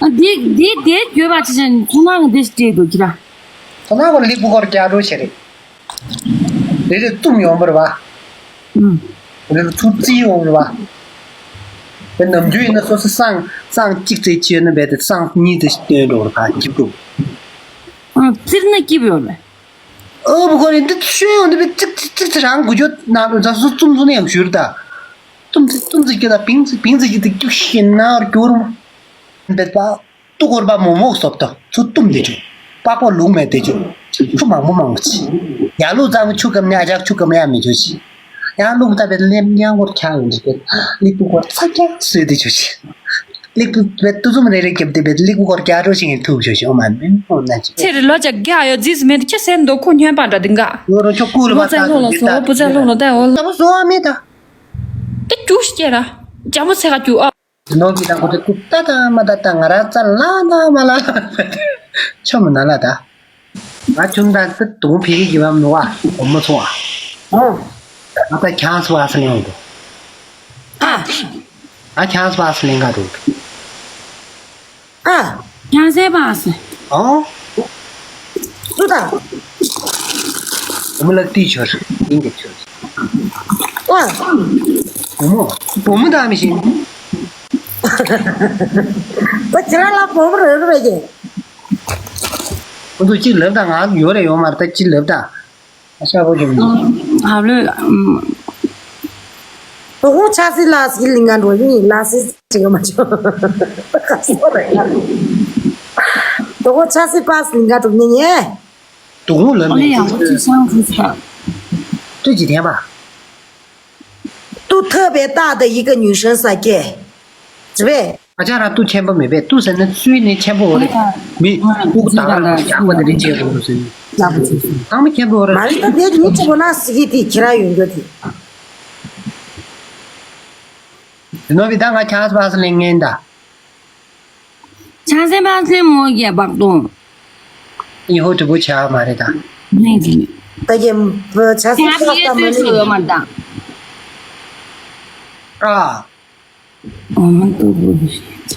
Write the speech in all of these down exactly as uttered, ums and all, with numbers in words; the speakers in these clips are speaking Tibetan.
ཨ་འདི་འདི་འདི་བརྗོད་པ་ཅི་ཅན་ཚོ་ནང་འདི་སྤྲད་འདུག་ཁྱེད་རང་། ཁོ་ན་ཁོ་ལི་པུ་ཁོར་རྒྱ་འགྲོ་བྱེད་རེད། རེ་རེ་བཏུམ་ཡོང་བར་བ། ཨུམ། རེ་རེ་ཚུར་བརྩི་ཡོང་བར་བ། དེ་ནམ་རྒྱུན་ཡིན་ན་སོ་སོ་སྲང་སྲང་གཅིག་ཙེ་ཆེ་ན་བས་དེ་སྲང་གཉིས་དེ་སྟོན་འགྲོ་བར་བ་སྐྱིབ་འགྲོ། ཨུམ། བརྩིར་ན་སྐྱིབ་ཡོད་མེད། ཨོ་བུ་ཁོ་རེ་འདི་ཤོད་ཡོང་འདི་བས་གཅིག་གཅིག་གཅིག་ཙེ་རང་དགུ་བརྗོད་ནང་ལ་རྫ་སོ་བཙུམ་བཙུམ་ནས་ཡང་ཞུར་ད། བཏུམ་ཙེ་བཏུམ་ཙེ་སྐྱིད་ད་བིང་ཙེ་བིང་ཙེ་སྐྱིད་དེ་སྐྱུག་ཤིན་ན་རྒྱུར་མ་བས་པ། ཏུ་གོར་པ་མོག་མོག་སོབ་ཏོ་ཚུ་བཏུམ་དེ་ཆུ། པགས་པ་ལུག་མེད་དེ་ཆུ། ཆུ་མང་པོ་མང་པོ་ཆི། ཡ་ལུག་ཙམ་ཆུ་ཀམ་ནི་ཨ་ཅག་ཆུ་ཀམ་ཡ་མི་ཆུ་ཆི། ཡང་ལུག་ད་བེད་ལེམ་ཡང་གོར་ཁྱང་འདི་བེད། ལིག་པུ་གོར་ཚ་ཀྱང་སོས་དེ་ཆུ་ཆི། ལིག་པུ་བེད་ཏུ་ཙུམ་རེ་རེ་རྒྱབ་དེ་བེད་ལིག་པུ་གོར་རྒྱ་རོ་ཞིང་ཐུབ་ཆུ་ཆི། ཨོ་མ་མིན་ཨོ་ན་ཆི། ཚེ་རི་ལོ་ཅག་རྒྱ་ཡོ་ཛིས་མེད་ཁྱེད་སེམས་འདོ་ཁུ་སྨྱོན་པ་འདྲ་འདི་འགའ། ཡོ་རོ་ཆོ་ཀུ་ལ་བ་ཙ་ལོ་ལ་སོ་བུ་ཙ་ལོ་ལ་ད་ཨོ་ལ། ད་བུ་སོ་ཨ་མེ་ད། ད་ཀྱུ་ཤི་ཀྱེ་ར། ཇ་མོ་ཚེ་ག་ཀྱུ་ཨ། ནོ་གི་དང་ཁོ་ཚོ་ཀུ་ཏ་ཏ་མ་ཏ་ཏ་ང་ར་ཙ་ལ་ན་མ་ལ་ཆོ་མི་ན་ལ་ད། ང་ཆུང་དང་ཏི་དུང་ཕི་གི་གི་བམ་ནུ་བ་གོ་མོ་ཚོ་བ། ཨོ། ང་ད་ཁྱང་སུ་བ་སི་ལེང་དུ། ཨ། ང་ཁྱང་སུ་བ་སི་ལེང་ག་དུ། ཨ། ཁྱང་སེ་བ་སི། ཨོ། སུ་ད། བུ་མོ་ལ་ཏི་ཆོར་ཡིན་གི་ཆོར། ཨ། བུ་མོ་བུ་མོ་ད་མི་ཤེས། ཁོ་ཁྱེད་རང་ལ་བུ་མོ་རེ་རེ་རེ་གི། ཁོ་ཚོ་གཅིག་ལབ་དང་ང་ཡོད་རེ་ཡོད་མ་རེད་ད་གཅིག་ལབ་དང་། ཨ་ཤ་བོ་ཅུང་། ཨ་ལོས། དོ་ཁོང་ཆ་སི་ལ་སི་ལིང་ག་འགྲོ་ཡིན་ལ་སི་ཅིག་མ་ཆོ། དོ་ཁོང་ཆ་སི་པ་སི་ལིང་ག་འགྲོ་ཉེ་ཉེ། དོ་ཁོང་ལ་ཨ་ལས་ཡང་ཁོ་ཚོ་སང་ཁུ་སི་ད། ཏུ་ཅི་ཐེན་པ། ཏུ་ཐབ་པའི་རྟགས་དང་ཡི་གེ་ཉུང་ཤོས་ས་སྐྱེ། རེད་པས། ཨ་ཅག་རང་ཏུ་ཆེན་པོ་མེད་པས་ཏུ་ཟེར་ན་སུའི་ནི་ཆེན་པོ་རེད། མི་ཕྲུ་གུ་དང་རང་ཞག་པ་དེ་རིགས་བྱས་རུང་ཟེར། ཡག་པོ་བྱས་སོང་། ཚང་མ་ཆེན་པོ་རེད། མ་རེད་ད་དེ་ཉིད་ཆེན་པོ་ན་སི་གི་དེ་ཁྱེད་རང་ཡོང་རྒྱུ་དེ། དེ་ནོ་བི་ད་ང་ཆང་སི་པ་སི་ལེན་ངན་ད། ཆང་སི་པ་སི་ལེན་མོ་རྒྱལ་བག་དོང་། ཡིན་ཧོ་དྲི་བོ་ཆེ་བ་མ་རེད་ད། ནས་ཀྱི། ད་ཀྱེ་ཆང་སི་པ་སི་ལེན་མ་ནི་ཡོད་མ་ད། ཨ། ཨོ་མ་ཏོ་བུ་རེད།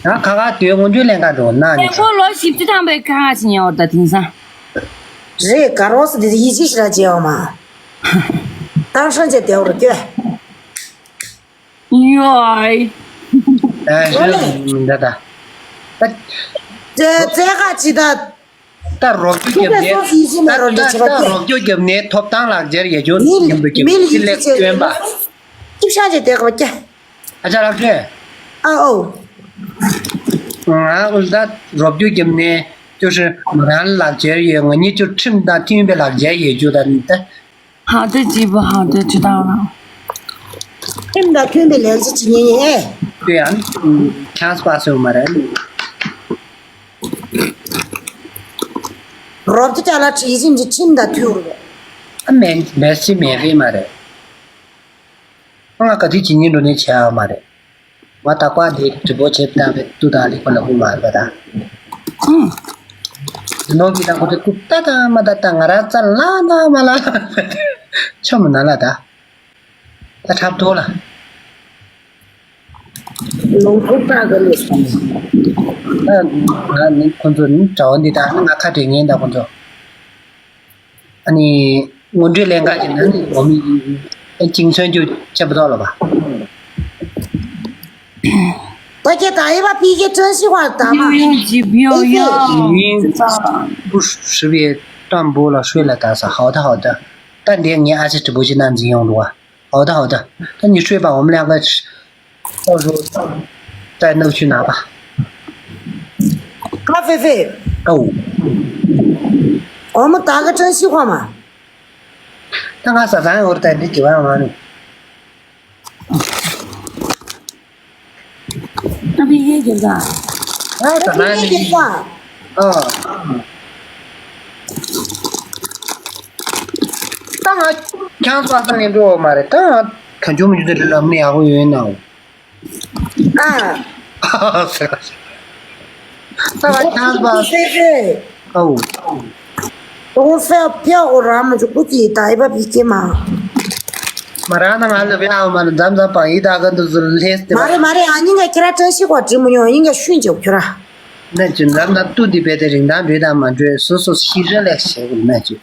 ཡང་ཁ་ཁ་དུས་སྔོན་འགྲོའི་ལན་ཁ་འགྲོ་ན་ནི། ཁོ་ལོ་བཞི་བཅུ་ཐམ་པའི་ཁ་ཁ་ཕྱིན་ཡོད་ད་དེང་སང་། རེད་ག་རོ་སི་དེ་ཡིད་ཆེས་ཞེ་དྲག་བྱེད་འོ་མ། ཏང་ཧྲན་ཅེ་དེའོ་རུ་སྐྱོད། ཡོའི། ཨ་ཧྲན་མི་འདྲ་ད། ད། ཙེ་ཙེ་ཁ་ཅི་ད། ད་རོགས་སྐྱོ་རྒྱབ་ནས་ད་ད་ད་རོགས་སྐྱོ་རྒྱབ་ནས་ཐོབ་ཐང་ལག་འཁྱེར་ཡ་ཅོ་མི་ཡིན་པ་མི་ལ་ཅི་ལེགས་ཡིད་ཆེས་སྟོན་པ། ཅིབ་ཤ་ཅེ་དེ་ག་བ་སྐྱ། ཨ་ཅག་ལགས་ཁྱོད། ཨ་ཨོ། ང་ཨུལ་ད་རོགས་སྐྱོ་རྒྱབ་ནས་ཅོ་ཧྲི་མ་རང་ལག་འཁྱེར་ཡོད་ང་གཉིས་ཅོ་ཁྲིམས་དང་མཐུན་པའི་ལག་འཁྱེར་ཡོད་ཅོ་ད་ནི་ད། 好的，直播好的，知道了。 ཁྲིམས་དང་མཐུན་པའི་ལས་བྱེད་བྱེད་ཉན་ཡིན། དེ་ཡང་ཁྱང་སྤ་སོ་མ་རེད། རོབ་ཀྱི་ཅ་ལག་ཁྲིམས་ཀྱི་ཁྲིམས་དང་མཐུན་རུ། ཨ་མེན་མེ་སི་མེ་རེད་མ་རེད། ང་ག་དུས་ཇི་ཉིན་འགྲོ་ནས་བྱས་ཡོད་མ་རེད། ང་ད་བཀའ་འདི་འདྲི་པོ་བྱེད་བཏང་བའི་ཏུ་དང་ལི་ཁོ་ལ་ཧུ་མ་རེད་པ་ད། ཨུམ། ནོ་གི་ད་ཁོ་ཚོ་ཀུ་ཏ་ད་མ་ད་ད་ང་ར་ཙ་ལ་ན་མ་ལ་ཆོ་མོ་ན་ལ་ད། ད་འཁྲབ་ཐོག་ལ། ལོང་ཁུག་པ་ག་ལེ་སོང་། ད་ང་ནི་ཁོ་ཚོ་ནི་གྲྭ་བ་འདི་དང་ང་ཁ་བྲལ་ཉན་ད་ཁོ་ཚོ། ཨ་ནི་སྔོན་འགྲོའི་ལས་འགན་གྱི་ནང་ནས་འོ་མི་ཅིང་ཚོན་རྒྱུ་ཆེན་པོ་ཐོག་ལ་བ། ད་ཁྱེད་ད་ཡེ་བ་ཕི་ཁྱེད་བཀྲ་ཤིས་བར་ད་མ། 有有有有。 ཡིན། བུ་ཧྲི་བའི་གཏམ་པོ་ལ་ཧྲུའེ་ལ་ད་ས་ཧའོ་ད་ཧའོ་ད། ད་འདི་ངའི་ཨ་ཅེ་དྲི་པོ་ཅི་ན་འཛིན་ཡོང་འདུག་བ། ཧའོ་ད་ཧའོ་ད། ད་ནི་ཧྲུའེ་པ་འོ་མ་ལ་ང་ཨོ་རོ། ད་ནག་ཆུ་ན་བ། ཀ་ཧྥེ་ཧྥེ། ཨོ། འོ་མ་ད་ག་བཀྲ་ཤིས་བར་མ། ད་ང་ཟ་ཚང་ཡོད་རེད་ད་འདི་གི་བ་མ་ནི། ཨ་ཕི་ཡེ་གེ་ཟ། ཨ་ད་ང་ནི། ཨ། ད་ང་ཁྱང་ཚ་ས་ནས་འགྲོ་བ་མ་རེད་ད་ང་གང་བྱུང་མི་འཇུ་དེ་ལ་ལམ་ནས་ཡག་པོ་ཡོད་ན། ཨ། ཨ་ཟེར་བ་ཟེར། ད་ང་ཁྱང་ཚ། ཨོ། ཏོང་ཧྥེ་ཕེ་འོ་ར་མ་ཅུ་ཀུ་ཅི་ད་ཨི་བ་བི་ཀེ་མ། མ་ར་ན་ང་ལ་བེ་ཨ་མ་ན་འཛམ་འཛམ་པ་ཡི་ད་ག་འདུ་ཟུར་ལྷེས་ཏེ་མ་རེད་མ་རེད། ཨ་ཉིན་ག་ཁྱེད་ར་བཀྲ་ཤིས་གོ་དྲི་མོ་ཡོང་ཨ་ཉིན་ག་ཤུན་ཅོག་ཁྱོད་ར། ན་ཅི་ནམ་ན་ཏུ་དེ་བས་དེ་རིང་ཐང་འགྲོས་དང་མ་འགྲོས་སོ་སོ་ཤི་ར་ལས་བྱེད་དགོས་ན་ཅི།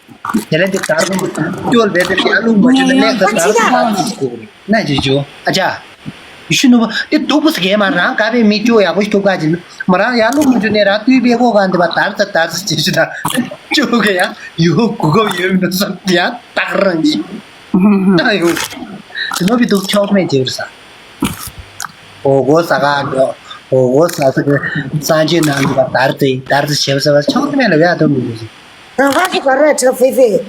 དེ་ལས་དེ་དར་གོ་སྐྱོལ་བས་དེ་ཡ་ལུག་མ་ཅི་ན་ལས་ཀ་དར་གོ་ན་ཅི་གོ་ཨ་ཅག་ཡུ་ཤུ་ནུ་བ་དེ་སྡུག་པོ་ཟེར་གས་མ་རང་ག་བས་མི་སྐྱོ་ཡག་པོ་ཞིག་ཐུབ་ག་ཅི་ན་མ་རང་ཡ་ལུག་མ་ཅི་ནས་རང་ཏུས་པས་གོ་ག་འདི་བ་དར་ཙ་དར་ཙ་ཅི་ཞིག་ད་སྐྱོ་ག་ཡ་ཡུ་ཧོ་གུ་གོ་ཡོད་མི་འདུག་ས་ཡ་ཏག་རང་ཅི། ད་ཡོང་། དེ་ནོ་བི་འདུག་ཆོག་མེད་ཅེས་ཟ། འོ་གོ་ས་ག་འགྲོ། འོ་གོ་ས་ས་གི་སང་ཆེན་ནང་གི་བ་དར་ཏེ་དར་ཏེ་བྱེད་ས་བ་ཆོག་མེད་ལ་བ་དོ་མི་འདུག་ཟེར། རང་ཧ་ཤི་ག་རེ་ཆ་ཧྥེ་ཧྥེ།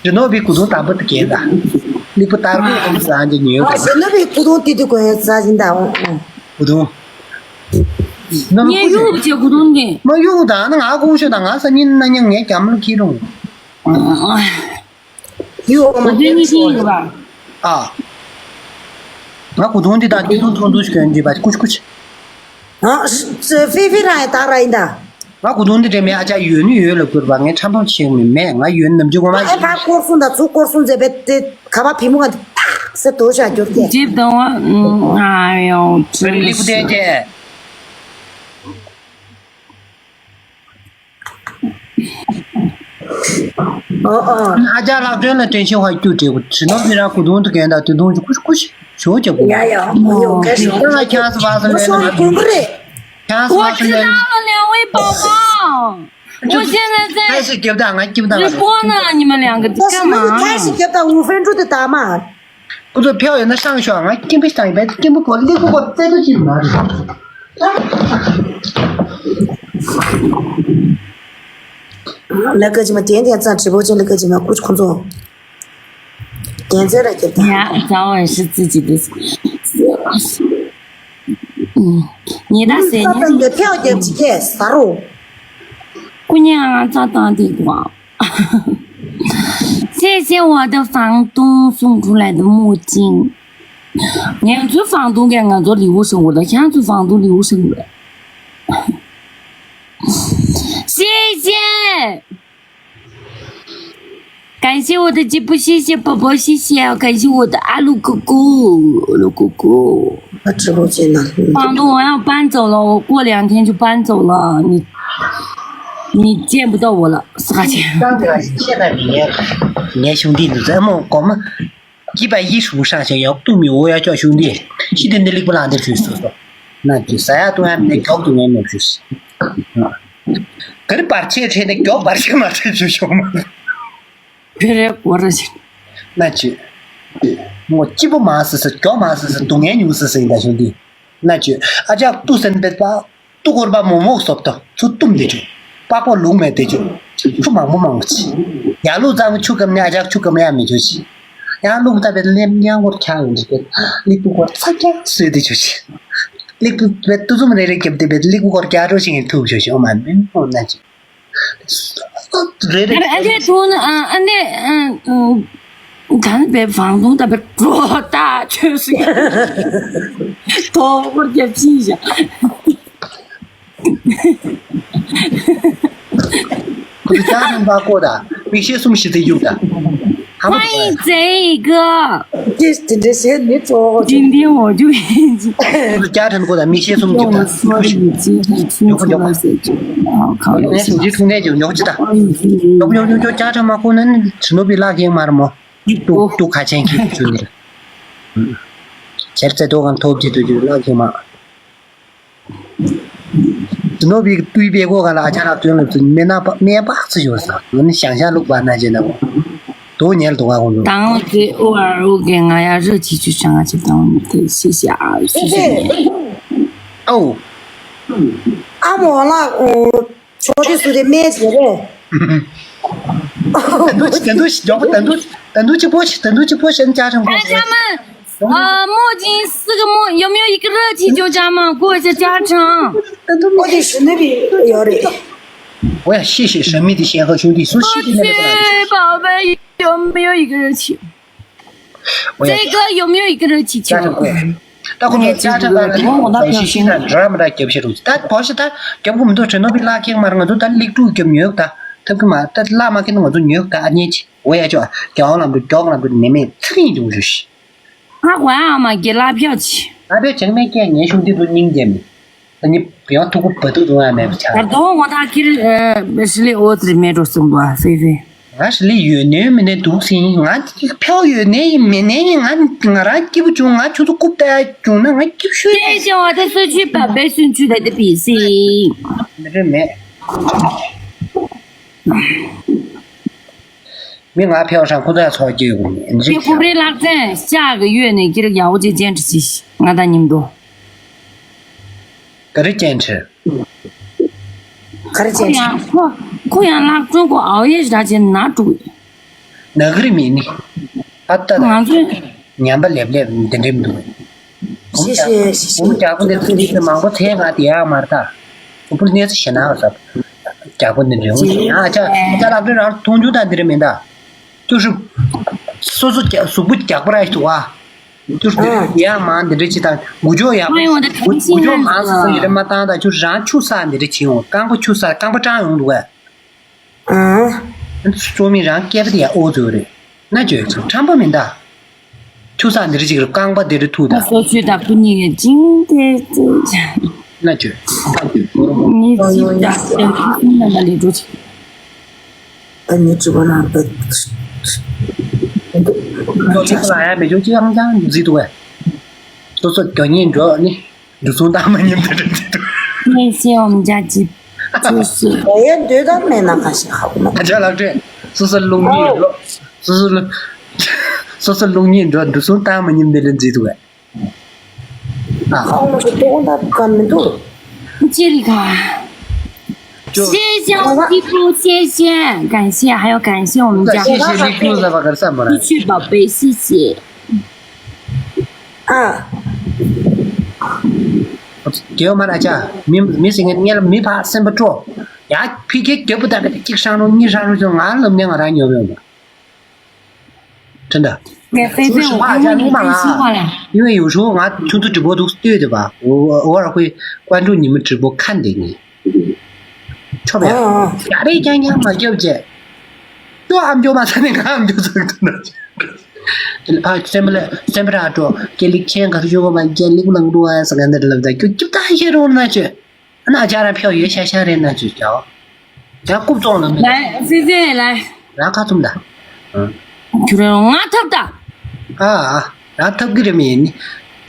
དེ་ནོ་བི་ཀུ་དུང་དམ་པོ་དེ་གས་ད། ལིག་པ་དར་གོ་ཀུ་དུང་རང་གི་ཉོས་ཨ་གོ། དེ་ནོ་བི་ཀུ་དུང་ཏི་ཏི་གོན་ས་ཟིན་ད་འོ། ཀུ་དུང་། ངས་གཡུག་བྱས་ཀུ་དུང་གི། མ་གཡུག་ད་ན་ང་ཀུ་ཤོ་ད་ང་ས་ཉིན་ན་ཉིན་ངས་རྒྱ་མ་ལ་ཁྱི་རུང་། ཡུ་འོ་མ་ཨོ་དེ་གཉིས་ཤིག་ཡོད་པ། ཨ། ང་གུ་དུང་འདི་དང་དེ་དུང་ཐུང་ཐུང་ཞིག་གྱོན་གྱི་པ་ཀུ་ཆུ་ཀུ་ཆུ། ཨ། ཧྥེ་ཧྥེ་རང་ཡང་དག་ར་ཡིན་ད། ང་གུ་དུང་འདི་འདྲ་མེད་ཨ་ཅག་ཡོད་ནི་ཡོད་ལ་བསྐུར་བ་ངས་ཁྲམ་ཕམ་ཆེ་མི་མེད་ང་ཡོད་ནམ་རྒྱུན་ངོ་མ་ཨེ་ཕར་སྐོར་སོང་ད་ཚུར་སྐོར་སོང་མཛད་པའི་དེ་ག་བ་བི་མོ་ང་འདི་ཏག་སེ་དོ་ཤ་རྒྱུར་གྱི། ཇིབ་དང་བ་ང་ཡང་ཅི་རིག་པ་བསྟན་ཅེ། ཨོ་ཨོ། ཨ་ཅག་ལག་སྒྲོན་ལ་དྲན་ཤེས་ཧ་ཀྱུ་བྲེ་གུ་ཁྲི་ནོར་བི་ར་གུ་དུང་དུ་གན་དང་དུ་དུང་ཅུ་ཀུ་ཤུ་ཀུ་ཤུ་ཞོ་ཅག་གུ། ཡ་ཡ་ཡོ་ག་ཤོ་ཁྱང་སུ་བ་སུ་ལེན་ན་གུ་རེ། ཁྱང་སུ་བ་སུ་ལེན། 我知道了，两位宝宝，我现在在开始给不到，俺给不到。直播呢，你们两个干嘛？开始给不到五分钟的打码。 ཁོ་ཚོ་ཕེབས་ཡོད་ན་ཤང་ཤོག་ང་སྐྱིན་པ་ཤང་ཡིན་པས་སྐྱིན་པ་གོ་ལི་ཁུ་གོ་རྩེ་ཏོ་ཅིག་མ་རེད། ལ་ཀ་ཅི་མ་དེ་འདི་ཚང་དྲི་བོ་ཅན་ལ་ཀ་ཅི་མ་ཀུ་ཅི་ཁོ་ཚོ་དེ་ཚེ་ར་ཀྱི་ད། 呀，早晚是自己的。嗯，你那谁呢？ད་ཕེབས་རྒྱབ་ཅི་ཁེ་ས་རོ། 姑娘啊，早当地广。 谢谢我的房东送出来的墨镜。ང་ཚོའི་房东་གིས་ང་ཚོར་ལེའུ་བྱིན་པ་དང་ཁྱེད་ཚོའི་房东་ལེའུ་བྱིན་པ། 谢谢。感谢我的吉普，谢谢宝宝，谢谢，感谢我的阿鲁哥哥，阿鲁哥哥。 ད་ཁྲི་ལོ་ཅན་ན། 房东，我要搬走了，我过两天就搬走了，你你见不到我了，撒钱。 ངའི་ངའི་ཞུ་འདི་འདུག་ཟེར་མོ་གོ་མ། སྐྱིད་པ་ཡིད་ཧྲུག་ཧྲག་ཞིག་ཡོག་ཏུ་མི་འོ་ཡ་ཅོག་ཞུ་འདི། ཤི་དེ་འདི་ལིག་པ་ལང་འདི་ཞུས་སོ་སོ། ན་ཅི་ས་ཡ་ཏུ་ཡ་མི་མགྱོགས་ཏུ་ངའི་མེད་ཞུས། ག་རི་བར་ཆད་ཁྲེལ་ནས་མགྱོགས་བར་ཆད་མ་ཁྲེལ་ཞུ་ཤོག་མ། བེ་རེ་གོ་རེ་ཆེ། ན་ཅི། ངོ་སྐྱིད་པོ་མ་སི་སི་མགྱོགས་མ་སི་སི་སྡུག་བསྔལ་ཉུང་སི་སི་ཡིན་ད་ཞུ་འདི། ན་ཅི། ཨ་ཅག་ཏུ་སན་པེད་པ། ཏུ་གོར་པ་མོག་མོག་སོབ་ཏོ་ཚུ་ཏུམ་དེ་ཅུ། པགས་པོ་ལུག་མེད་དེ་ཅུ། ཆུ་མང་པོ་མང་པོ་ཆི། ཡ་ལུག་ཙམ་ཆུ་ཀམ་ནི་ཨ་ཅག་ཆུ་ཀམ་ཡ་མི་ཆུ་ཆི། ཡང་ལུག་ད་པེད་ལེམ་ཡང་གོར་ཁྱང་འདི་པེད། ལི་ཏུ་གོར་ཚ་ཀྱང་སོས་དེ་ཆུ་ཆི། ལི་ཏུ་པེད་ཏུ་ཙུམ་རེ་རེ་ཀེབ་དེ་པེད་ལི་ཀུ་གོར་ཀྱ་རོ་ཞིང་ཐུག་ཆུ་ཆི་ཨོ་མ་མིན་ཨོ་ན་ཅི། རེ་རེ། ཨ་ཨ་འདྲས་ཐུག་ན་ཨ་ཨ་འདྲས་ཨ་ཨ་ད་ནི་པའི་བང་ཐུང་ད་པའི་གྲོ་ད་ཆོས་སྲིད་དོ་བོར་རྒྱབ་ཕྱིན་བཞག་ཁོ་ཚོ་ཅག་རིམ་པ་བསྐོ་ད་མིག་ཤེལ་གསུམ་བཞི་ཚེ་གཡུག་ད། 欢迎贼哥。 དེ་དེ་འདྲའི་ཟས་མི་སྤྲོ་བོ་今天我就已经 བསྐྱར་དྲན་དགོས་དང་མིག་ཤེལ་གསུམ་རྒྱབ་དང་མྱོག་པོ་མྱོག་པོ་ངས་སུ་ཇི་ཐུང་ནས་ཀྱང་མྱོག་ཅི་དང་མྱོག་པོ་མྱོག་མྱོག་མྱོག་བསྐྱར་དྲན་མ་ཁོ་ན་ནི་ཞི་ནོ་བི་ལག་ཁེངས་མར་མོ་ཏུག་ཏུག་ཁ་ཆེན་ཁེ་ཆུ་ནི་ཁྱེར་ཚེ་ཏོ་གང་ཐོབ་ཅི་ཏུ་ཅི་ལག་ཁེངས་མ། ཞི་ནོ་བི་ཏུའི་པའི་གོ་ག་ལ་ཨ་ཅག་ལག་སྟོན་ལ་ཚུ་མེ་ན་པ་མེ་པག་ཚུ་ཡོད་ས་ང་ནི་ཤང་ཤང་ལུག་པ་ན་ཅེ་ན་གོ། དོ་ཉལ་དོ་ག་གོ་ལུག 当给我儿我给俺呀热气球上啊去当的谢谢啊谢谢你。 ཨོ། ཨ་མོ་ལགས་ཨོ། ཆོ་དེ་སུ་དེ་སྨད་བྱེད་རེད། དན་དུ་ཆི་དན་དུ་ཆི་མགྱོགས་པོ་དན་དུ་དན་དུ་ཆི་པོ་ཆི་དན་དུ་ཆི་པོ་ཆི་ཨན་ཅག་ཁྲང་པོ་ཆི། 哎，他们，呃，墨镜四个墨，有没有一个热气球加码？给我一下加成。 དན་དུ་མོ་དེ་ཞི་ནི་བི་ཡོད་རེད། 我也谢谢神秘的仙鹤兄弟，说谢谢那个。 宝贝，有没有一个热气球？ 我也这个有没有一个热气球？ ཅག་ཁྲང་པོ། ད་ཁོ་མོ་ཅག་ཁྲང་པོ་ལ་ཞི་ཞི་ན་འདྲ་མི་འདྲ་རྒྱབ་ཤེས་རུང་ད་བོ་ཞི་ད་རྒྱབ་གོ་མི་འདུག་ཁྲེ་ནོ་བི་ལག་ཁེངས་མར་ང་ཚོ་ད་ལིག་ཀྲུག་རྒྱབ་ཉོས་ད་ཐབ་ཀི་མ་ད་ལག་མ་ཁེངས་ང་ཚོ་ཉོས་ད་ཨ་ཉེ་ཆི། 我也叫 མགྱོགས་ལམ་དུ་མགྱོགས་ལམ་དུ་ནི་མེད་ཚིག་ཡིན་འདུག་ཞུ་ཤི། ང་དགོན་ཨ་མ་གི་ལ་ཕྱག་ཆི། ལ་ཕྱག་ཆང་མེད་ཀྱང་ངའི་ཤུགས་འདི་དུ་སྙིང་རྗེ་མེད། ད་ནི་ཡང་ཐུག་པ་བ་ཐུག་འདུག་ཨ་མེད་པ་ཆགས། ད་དོ་ང་ད་ཁྱེར་ཨ་ཧྲི་ལི་ཨོ་ཙི་མེད་འགྲོ་སོང་བ་ཧྥེ་ཧྥེ། ང་ཧྲི་ལི་ཡོད་ནའི་མེད་ནའི་འདུག་ཟིན། ང་ཕྱོགས་ཡོད་ནའི་མེད་ནའི་ང་ང་རང་སྐྱིད་པོ་བྱུང་། ང་ཁྱོད་ཚོ་རྐུབ་བཏགས་བྱུང་ན་ང་སྐྱིད་ཤོས་རེད། ཤེས་བྱ་བ་དེ་སོ་ཆུད་པ་བེ་སུན་ཆུད་ལ་དེ་པི་སི། འདི་འདྲ་མེད། མི་ང་ཕེའོ་ཧྲང་ཁོ་ཚོ་ཡ་ཚོགས་སྐྱོད་དགོས་ནི་འདི་ཁྱེད་ཁོ་རེ་ལག་ཚན་ལྕགས་ཀྱི་གཡོས་ནས་ཁྱེད་ཡག་པོ་ཅིག་ཅན་དྲི་ཤིས་ང་དང་མཉམ་དུ། ག་རེ་ཅན་དྲི། ག་རེ་ཅན་དྲི། ཁོ་ཡང་ཁོ་ཁོ་ཡང་ལག་ཚན་ཁོ་ཨའོ་ཡེ་ཞིག་ར་ཅན་ན་དྲུག་ན་གི་རི་མིན་ནི། ཨ་ཏ་ང་ཚོས། ཉམས་པ་ལེབ་ལེབ་འདི་འདྲེ་མི་འདུག་ཤེས་ཤེས་ཤེས་ཤེས། འོ་རྒྱ་པོ་འདི་ཚོ་འདི་མང་པོ་ཚེ་ང་དེ་ཡག་མ་རེད་ད། ཨོ་པུར་གནས་ཚུལ་ཞེ་ན་བ་ཟབ། རྒྱ་པོ་འདི་འདྲེ་འོ་ཞེ་ན་ཨ་ཅག་ཨ་ཅག་ལགས་དོན་རང་མཐོང་ཆུང་དང་འདི་འདྲེ་མིན་ད། ཏུ་ཧྲུ། སོ་སོ་རྒྱ་གཟུགས་པོ་རྒྱག་པ་ར་ཞིག་འདུག་ཨ། ཏུ་ཧྲུ་འདི་འདྲེ་ཡག་མང་འདི་འདྲེ་ཅི་དང་འགུ་ཅོག་ཡག་ཨ་ཡོང་ད་འགུ་ཅོག་མང་སོ་སོ་ཡི་རེ་མ་བཏང་ད་ཁྱོད་རང་ཆུ་ས་འདི་འདྲེ་བྱེད་འོང་རྐང་པ་ཆུ་ས་རྐང་པ་སྐྲངས་ཡོང་འདུག་ཨ། ཨང་། ཚོགས་མི་རང་སྐད་པ་དེ་ཡང་ཨོ་ཙི་རེད། ན་ཅོས་ཁྲམ་པ་མིན་ད། ཆུ་ས་འདི་རེ་ཅིག་རེ་རྐང་པ་དེ་རེ་ཐུག་ད། སོ་ཆུ་དང་ཁུ་གཉིས་ཀྱི་ཅིང་དེ་ཙེ། ན་ཅོས། ངའི་ཚིག་དང་དེ་ཁུ་སུམ་ན་ལ་ལས་འགྲོ་ཅིག་ཨ་ནི་ཅི་གོ་ན་པ། ཁོ་ཅིག་ལ་ཡ་མེ་ཅོ་ཅི་ཨང་ཅང་ཟིག་ཏུ་བས། སོ་སོ་གྱོ་ཉེན་འགྲོ་ནི། འདུ་སོང་བཏང་མ་ཉིན་དེ་འདྲ་འདི་འདུག་ངས་བཤད་འོང་འཇའ་ཅིག་ཅེས་བཤད། ད་ཡང་འདོད་དམ་མེད་ན་ག་ཞིག་ཧ་གོ་མ། ཨ་ཅག་ལགས་སྤྲད། སོ་སོ་རླུང་གཉིས་འགྲོ། སོ་སོ་རླུང་། སོ་སོ་རླུང་གཉིས་འགྲོ་འདུ་སོང་བཏང་མ་ཉིན་དེ་འདྲ་འཛིན་འདུག་གས། ཨ། ཧ་གོ་མ་ཞིག་ལྟོགས་ད་ག་མི་འདུག་ཅེ་རི་ཁ། ཅོ། 谢谢哦，弟弟，谢谢，感谢，还要感谢我们家谢谢你给我的宝贝，谢谢。 ཨ། རྒྱལ་བ་མ་ར་ཅག་མི་མི་སེང་གེ་སྔོན་ལ་མི་ཕ་སེམས་པ་སྤྲོ། ཡ་ཕི་ཁེ་རྒྱལ་པོ་ད་བེད་གཅིག་ཧྲང་རུང་གཉིས་ཧྲང་རུང་ཅོ་ང་ལབ་ནས་ང་རང་ཉོབ་ཡོང་བ། དྲན་ད། ངས་ཧྥེ་ཧྥེ་འོ་ཁོང་མོ་ནས་ཡིན་པ་ལ། ཡིན་ཡོད་ཧྲུ་ང་ཁྱོད་ཚོ་直播འདུག་ལྟོས་དེ་པ། འོ་འོ་ར་ཁོའི་ཀོན་ཀྲུ་ཉི་མ་直播看的你། ཆོ་བས། ཨ་ཨ། ཡ་རེ་རྐྱང་རྐྱང་མ་རྒྱབ་བྱས། ཁྱོད་ཨམ་ཅོག་མ་ཟ་ནས་ང་ཨམ་ཅོག་ཟ་གི་འདུག་ན། ཨ་སེམས་པ་ལ་སེམས་པ་ར་འགྲོ་སྐད་ལིག་ཆེན་གར་ཤོག་གོ་མ་རྒྱ་ལིག་ནང་འགྲོ་ཨ་ས་ག་འདིར་ལབ་ད་ཁྱོད་སྐྱིབ་ད་ཤེས་རོགས་ན་ཆོས། ཨ་ན་ཅག་ར་ཕྱོགས་ཡོད་ཤ་ཤ་རེད་ན་ཆོས་ཀྱའོ། ཡང་རྐུབ་བཙོང་ལ་མེད། ལ་ཟི་ཟི་ལ། རང་ཁ་ཐུམ་ད། ཁྱོད་རང་ང་ཐབ་ད། ཨ་ཨ། རང་ཐབ་གི་རེད་མི་ཡིན།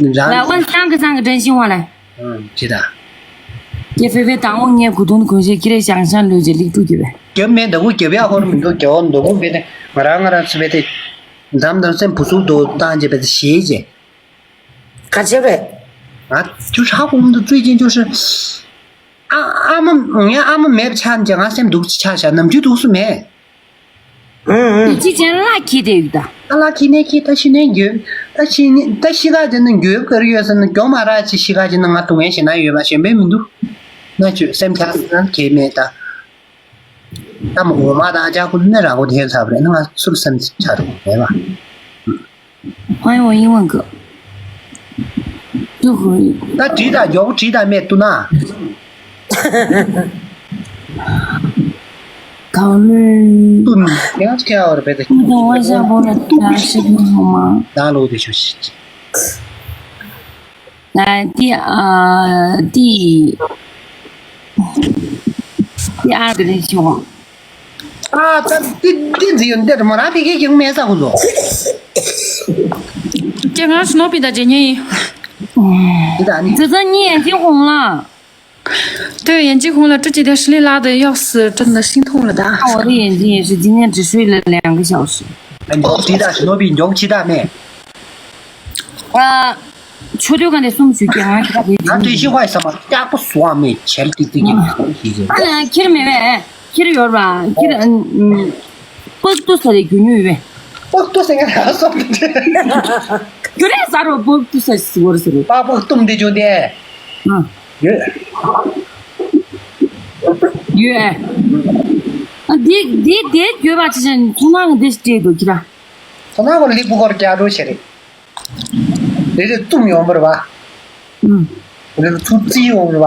རང་། ལ་ཝན་སང་གི་སང་གི་དྲན་ཤིང་བ་ལ། ཨ་ཅི་ད། ཀྱེ་ཧྥེ་ཧྥེ་དང་བོ་ངས་གུ་དུང་གོན་ཤེས་ཁྱི་རེ་ཞང་ཞང་ལུས་ཀྱི་ལིག་ཏུ་གྱི་བས། རྒྱབ་མེད་ད་གུ་རྒྱབ་ཡག་ཧོར་མི་འདུག་རྒྱབ་འོ་འདུག་གུ་བེ་ཏེ་ང་རང་ང་རང་ཚུ་བེ་ཏེ། འཛམ་དང་སེམས་བུ་སུག་ཏུ་བཏང་རྗེས་བེ་ཏེ་ཞེས་རྗེས། ག་ཅེ་རེད། ང་ཁྱོད་ཧྲ་གོང་དུ་ཙུའི་ཅིན་ཅོ་ཧྲི། ཨ་ཨ་མ་ངའི་ཨ་མ་མེད་པ་ཆགས་ཀྱང་ང་སེམས་སྡུག་ཅིག་ཆགས་ཤག་ནམ་རྒྱུན་སྡུག་སུ་མེད། ཨུ་ཨུ། དེ་ཅི་ཅན་ལ་ཁྱི་དེ་ཡུག་ད། ཨ་ལ་ཁྱི་ནས་ཁྱི་ད་ཤི་ནས་འགྱོད། ད་ཤི་ནས་ད་ཤི་ཁ་ཅན་ན་འགྱོད་གར་ཡོད་ཟེར་ན་གྱོ་མ་ར་ཅི་ཤི་ཁ་ཅན་ན་ང་དུ་ངན་ཞེ་ན་ཡོད་མ་ཞེན་པས་མི་འདུག་ན་ཁྱོད་སེམས་ཆགས་ན་ཁྱེད་མེད་ད། ད་མ་འོ་མ་དང་ཨ་ཅག་ཁུ་ནས་རང་མགོ་དེ་ཚབ་རེད་ན་ང་ཚུར་སེམས་ཆགས་རུང་མེད་པ། 欢迎我英文歌。祝福你。 ད་བྲིས་དང་མགྱོགས་པོ་བྲིས་དང་མེད་ཏུ་ན། 考虑 ཏུ་ན་ཡང་སྐྱ་བར་བེད་དེ། 不懂我想不了，大家视频好吗？ ད་ལོ་དེ་ཤོ་ཤི། 来，第二，第第二个人请我。 ཨ་ད་འདི་འདི་འདི་ཡོད་འདི་མོ་རང་ཕི་ཁེ་ཡང་མེད་ས་ཧུ་ལོ། ཀྱེ་ང་སི་ནོ་པི་ད་ཇེ་ཉེ་ཡིན། འདི་ད་ནི། 姐姐，你眼睛红了。对，眼睛红了，这几天视力拉的要死，真的心痛了的。看我的眼睛也是，今天只睡了两个小时。 ཨ་འཇོག་ཅི་ད་སི་ནོ་པི་འཇོག་ཅི་ད་མེད། ཨ། ཆོས་སྡུད་ག་ནས་གསུམ་ཞུ་གི་ང་ཁྱེད་ཀྱི་ང་དེ་ཤི་བ་ཡི་ས་མ་སྐྱག་པ་སུ་བ་མེད་ཆལ་ཏིག་ཏིག་གི་ཤི་ཟེར། ཨ་ཁྱེར་མེད་པས་ཁྱེར་ཡོད་པ་ཁྱེར། ཨ་པག་ཏུ་ས་རེ་རྒྱུ་ཉུས་པས། པག་ཏུ་ས་ང་ར་སོག་ཏུ་རྒྱུ་རེ་ས་རོ་པག་ཏུ་ས་ཞི་བོར་ས་རེ། པག་པག་ཏུམ་དེ་ཇོ་དེ། ཨ། ཡོད། ཡོད། ཨ་དེ་དེ་དེ་ཡོད་པ་ཅི་ཅན་ཚོང་ཁང་གི་དེ་ཞིག་སྤྲད་འདུག་ཁྱེད་ར། ཁོ་ན་ཁོ་ལི་པུ་ཁོར་རྒྱ་འགྲོ་བྱེད་རེད། རེ་རེ་བཙུམ་ཡོང་བར་བ། ཨུམ། རེ་རེ་ཚུར་བརྩི་ཡོང་བར་བ།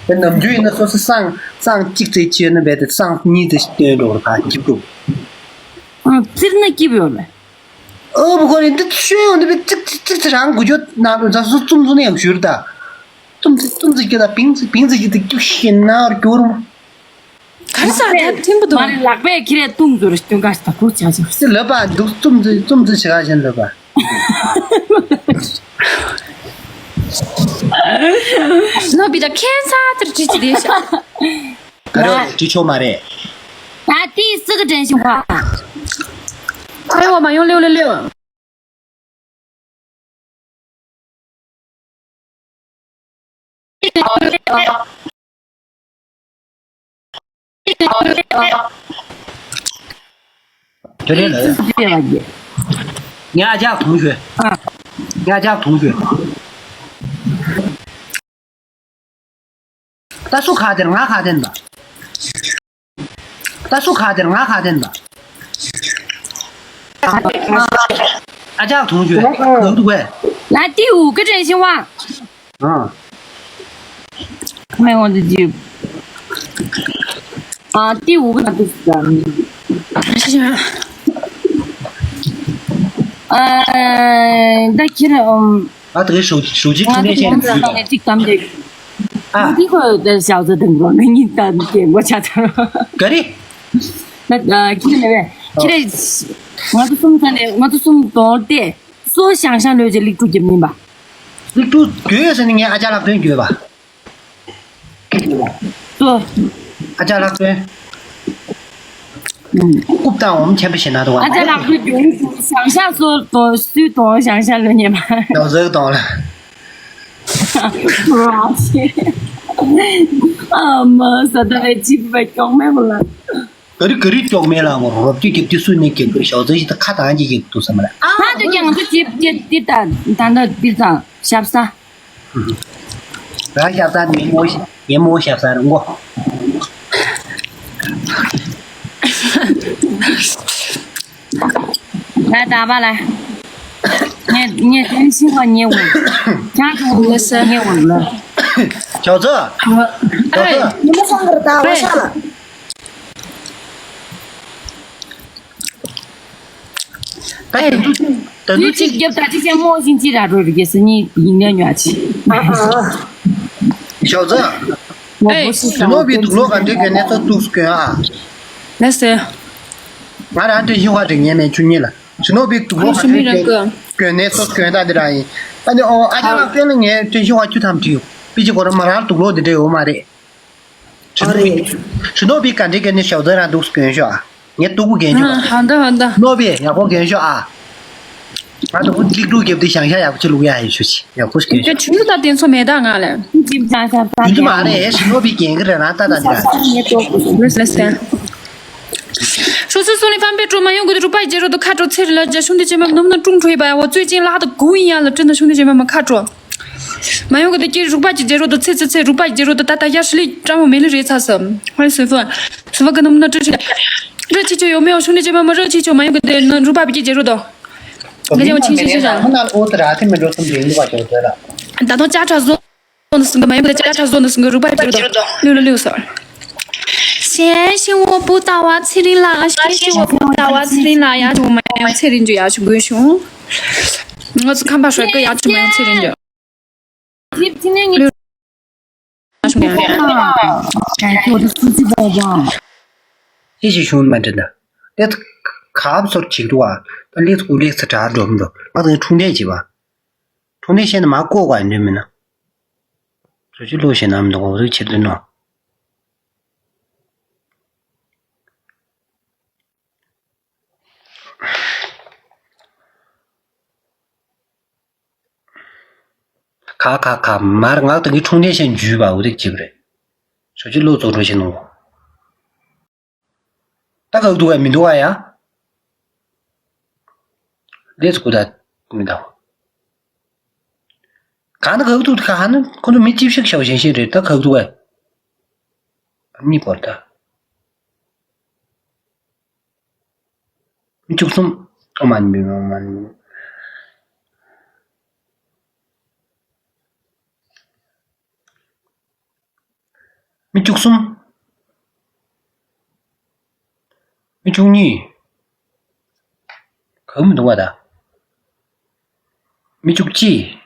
དེ་ནམ་རྒྱུན་ཡིན་ན་སོ་སོ་སྲང་སྲང་གཅིག་ཙེ་ཆེ་ན་བས་དེ་སྲང་གཉིས་དེ་སྟོན་འགྲོ་བར་བ་སྐྱིབ་འགྲོ། ཨ་བཙིར་ན་སྐྱིབ་ཡོང་བས། ཨོ་བུ་ཁོ་རེ་འདི་ཤོད་ཡོང་འདི་བས་གཅིག་གཅིག་གཅིག་ཙེ་རང་དགུ་བཅོ་ན་རུ་རྫ་སོ་བཙུམ་བཙུམ་ནས་ཡང་བཞུར་ད། ཙུམ་ཙི་ཙུམ་ཙི་སྐྱེ་ད་བིང་ཙི་བིང་ཙི་སྐྱེ་ད་སྐྱུག་ཤིན་ན་སྐྱུར་མ། ག་རེ་ཟེར་ད་ཐིམ་པོ་འདུག་མ་རེད། ལག་པས་ཁྱེར་རེ་བཏུང་ཟུར་སྐྱོན་ག་ཞིག་ད་ཁུར་ཆག་ཆག་ཙི་ལབ་པ་འདུག་ཙུམ་ཙི་ཙུམ་ཙི་ཆག་ཞིན་ལབ་པ། ནོ་བི་ད་ཁྱེད་ཚ་དེར་བྲིས་ཅི་དེ་ཤ། ག་རེ་བྲིས་ཆོག་མ་རེད། ད་ཏི་སི་གི་དྲན་ཤིང་བ། ཨ་ཡོ་མ་ཡོང་ལེའུ་ལེའུ་ལེའུ། དེ་རེད་ལ། ཉ་རྒྱག་དུང་ཞོད། ཉ་རྒྱག་དུང་ཞོད། ད་སུ་ཁ་དེར་ང་ཁ་དེན་པ། ད་སུ་ཁ་དེར་ང་ཁ་དེན་པ། ཨ་ཅག་དུང་ཞོད་ལག་ཏུ་བས། ལ་ཏི་འུ་ཀི་དྲན་ཤིང་བ། ཨ། མེ་འོ་དི་ཇི། ཨ་ཏི་འུ་ཀི་དྲན་ཤིང་བ། ཨ་ད་ཁྱེད་རང་། ང་དེ་གའི་ཞུ་ཞུ་ཅིག་ཐུག་ནས་བཤད་ནས་ཡོད་ཀྱང་། ཅིག་དམ་དེ། ཨ། འདི་ཁོ་དེ་ཞའོ་ཙེ་དང་རོ་ང་གཉིས་དང་སྐད་མགོ་ཆ་ཚང་། ག་རེ། ད་ཁྱི་ལ་བས་ཁྱི་ལ། ང་ཚོ་གསུམ་ཚ་ནས་ང་ཚོ་གསུམ་དོར་ཏེ་སོ་ཞང་ཞང་ལོས་ཀྱི་ལིག་ཀྲུ་རྒྱབ་མིན་པ། ལིག་ཀྲུ་རྒྱོས་ཟེར་ནས་ངས་ཨ་ཅག་ལག་སྟོན་རྒྱོས་པ། སོ། ཨ་ཅག་ལག་སྟོན། རྐུབ་དང་འོམ་ཆེན་པོ་ཞེ་ན་དུ་བ། ཨ་ཅག་ལག་པའི་རྒྱུན་ཞང་ཞང་སོ་དོ་སུས་དོ་ཞང་ཞང་ལོ་ཉེ་མ། ཡང་ཟོས་དང་ལ། ར་ཆེ། ཨ་མ་ས་ད་རེ་ཅིག་བ་ཀྱོག་མེ་མོ་ལ། ག་རི་ག་རི་ཀྱོག་མེ་ལ་ངོ་རོབ་ཀྱི་རྒྱབ་ཏི་སུ་ནས་ཀྱི་ག་རི་ཞའོ་ཙེ་ཞིག་ད་ཁ་དང་གི་གི་ཏུ་ས་མ་རེད། ཨ་ད་ཀྱང་ང་ཚོ་ཅིབ་ཅིབ་ཏི་ད་ད་ད་ཏི་ད་ཞབ་ས། རང་ཞབས་ས་ཉེ་མོ་ཉེ་མོ་ཞབས་ས་རང་གོ། ལ་ད་བ་ལ། ཉེ་ཉེ་དེ་ཤི་བ་ཉེ་བོ། ཅང་ཅང་ལ་ས་ཉེ་བོ་ལ། ཞའོ་ཙེ། ཞའོ་ཙེ། ཉི་མ་སང་གར་ད་བ་ཤ་ལ། ད་དུ་དུ་དུ་ཅིག་རྒྱབ་ད་ཅིག་ཅན་མོ་ཞིང་ཅི་ར་རོ་རི་གེ་སི་ནི་ཡིན་ཉོ་ཉོ་ཅི། ཞའོ་ཙེ། ཨེ། ཞི་ནོ་བི་དུག་ལོག་ག་འདྲེ་གན་ནས་ཚོ་ཏུག་སྐྱོན་ཨ། ལེ་སེ། ང་རང་དྲན་ཤིང་ཧ་དྲན་ཉན་མེད་ཆུ་ཉེ་ལ། ཞི་ནོ་བི་དུག་ལོག་ག་འདྲེ་གན་གྱོན་ནས་ཚོ་སྐྱོན་ད་འདི་རང་ཡིན། ཨ་ནི་ཨོ་ཨ་ཅག་ལག་སྟོན་ལ་ངས་དྲན་ཤིང་ཧ་ཆུ་ཐམ་བྲིས་ཡོད། པི་ཅི་གོ་ར་མ་རང་དུག་ལོག་འདི་འདྲེ་ཡོད་མ་རེད། ཨ་རེད། ཞི་ནོ་བི་ག་འདྲེ་གན་ནས་ཞའོ་ཙེ་རང་དུག་སྐྱོན་ཤོག་ཨ། ངས་སྟུག་པོ་གན་ཤོག་ཨ། ཧ་ད་ཧ་ད། ནོ་བི་ཡག་པོ་གན་ཤོག་ཨ། ང་དུ་ཀླིག་ཀྲུག་རྒྱབ་དུས་ཞང་ཞ་ཡག་པོ་ཅིག་ལུག་ཡ་ཡིན་ཤོག་ཅིག་ཡག་པོ་ཞིག་གན་ཤོག་ཁྱོད་ཆུང་དུ་ད་དེ་ཚོ་མེད་ད་ང་ལ། ཅིབ་ཅང་ཤ་ཡུལ་དུ་མ་རེད་ཞི་ནོ་བི་གན་གི་རེད་རང་ད་ད་འདི་ར། ལེ་སེ། ཧྲུ་སུ་སུ་ལི་ཕམ་པའི་ཀྲོ་མ་ཡོང་གི་དུ་རུ་པ་རྒྱལ་རོ་དུ་ཁ་གྲོ་ཚེ་རི་ལ་རྒྱ་ཤུང་དུ་ཅེ་མ་ནུམ་ན་ཀྲུང་ཁྲོས་པ་ཡ་བོ་ཙུའི་ཅིང་ལ་ཧ་དུ་གུ་ཡིན་ཡ་ལ་ཀྲི་ན་ཤུང་དུ་ཅེ་མ་མ་ཁ་གྲོ། མ་ཡོང་གི་དེ་ཀྱི་རུག་པ་ཀྱི་རྒྱལ་རོ་དུ་ཚེ་ཚེ་ཚེ་རུག་པ་ཀྱི་རྒྱལ་རོ་དུ་ད་ད་ཡ་ཧྲི་ལི་ཀྲང་མོ་མེ་ལི་རེ་ཚ་སམ། ཧ་ལི་སུ་ཕུ། སུ་ཕུ་གི་ནམ་ན་ཀྲི་ཧྲི། རི་ཆི་ཆོ་ཡོ་མེ་ཡོ་ཤུང་ནི་ཅི་མ་མ་རི་ཆི་ཆོ་མ་ཡོང་གི་དེ་ན་རུག་པ་པི་ཀྱི་རྒྱལ་རོ་དུ། ང་ཅང་ཆིང་ཤི་ཤི་ཤ། ཧ་ན་ཨོ་ཏི་ར་ཐི་མི་འགྲོ་སུམ་ཅི་ཡིན་པ་ཅོ་ཏེ་ར། ད་དུང་ཅ་ཁྲ་བཟོ། ནི་སུང་གི་མ་ཡོང་གི་དེ་ཅ་ཁྲ་བཟོ་ནི་སུང་གི་རུག་པ་པི་རུ་དུ། ལུ་ལུ་ལུ་སོ། ཞེ་ཞེ་འོ་པུ་ཏ་བ་ཚེ་རིང་ལ་ཞེ་ཞེ་འོ་པུ་ཏ་བ་ཚེ་རིང་ལ་ཡ་ཅུང་མ་ཡ་ཚེ་རིང་ཅུ་ཡ་ཞུ་དགོས་བྱུང་། ང་ཚོ་ཁམས་པ་ཧྲོས་ཀི་ཡ་ཅུང་མ་ཡ་ཚེ་རིང་ཅུ། ལུ་ཡ་ཞུ་ངེ་རེད། ཧེ་ཞེ་ཞུ་མ་འདྲི་ན། དེ་ཁ་བ་སོར་ཅིག་འདུག་ཨ། ད་ལེགས་སྐུ་ལེགས་ཚ་དྲག་འགྲོ་མི་འགྲོ། ང་དང་འཁྲུངས་འདས་བྱེད་པ། འཁྲུངས་འདས་བཤད་ན་མ་ལྐོག་པ་འདྲི་མིན་ན། བཟོ་བཅོས་ལོག་བཤད་ན་མི་འདུག་ག་བཟོ་བཅོས་ཕྱིར་འདོན་ནོ། ཁ་ཁ་ཁ་མར་ངག་དང་གི་འཁྲུངས་འདས་བཤད་འཇུས་པ་འུ་དེ་ཅིབ་རེད། བཟོ་བཅོས་ལོག་རྫོགས་འགྲོ་བྱེད་ནོ། ད་གག་འདུག་ག་མི་འདུག་ག་ཡ། ལེགས་སྐུ་ད་མི་འདུག་གང་ན་གག་འདུག་ག་ཧ་ན་ཁོ་ཚོ་མི་ཅིབ་ཤིག་ཤའོ་ཞན་ཤན་རེད་ད་གག་འདུག་ག་གཉིས་བོར་ད། མི་བཅུ་གསུམ། ཨོ་མ་ནི་མི་མ་མ་ནི། མི་བཅུ་གསུམ། མི་བཅུ་གཉིས། གང་མི་འདུག་བ་ད། མི་བཅུ་གཅིག།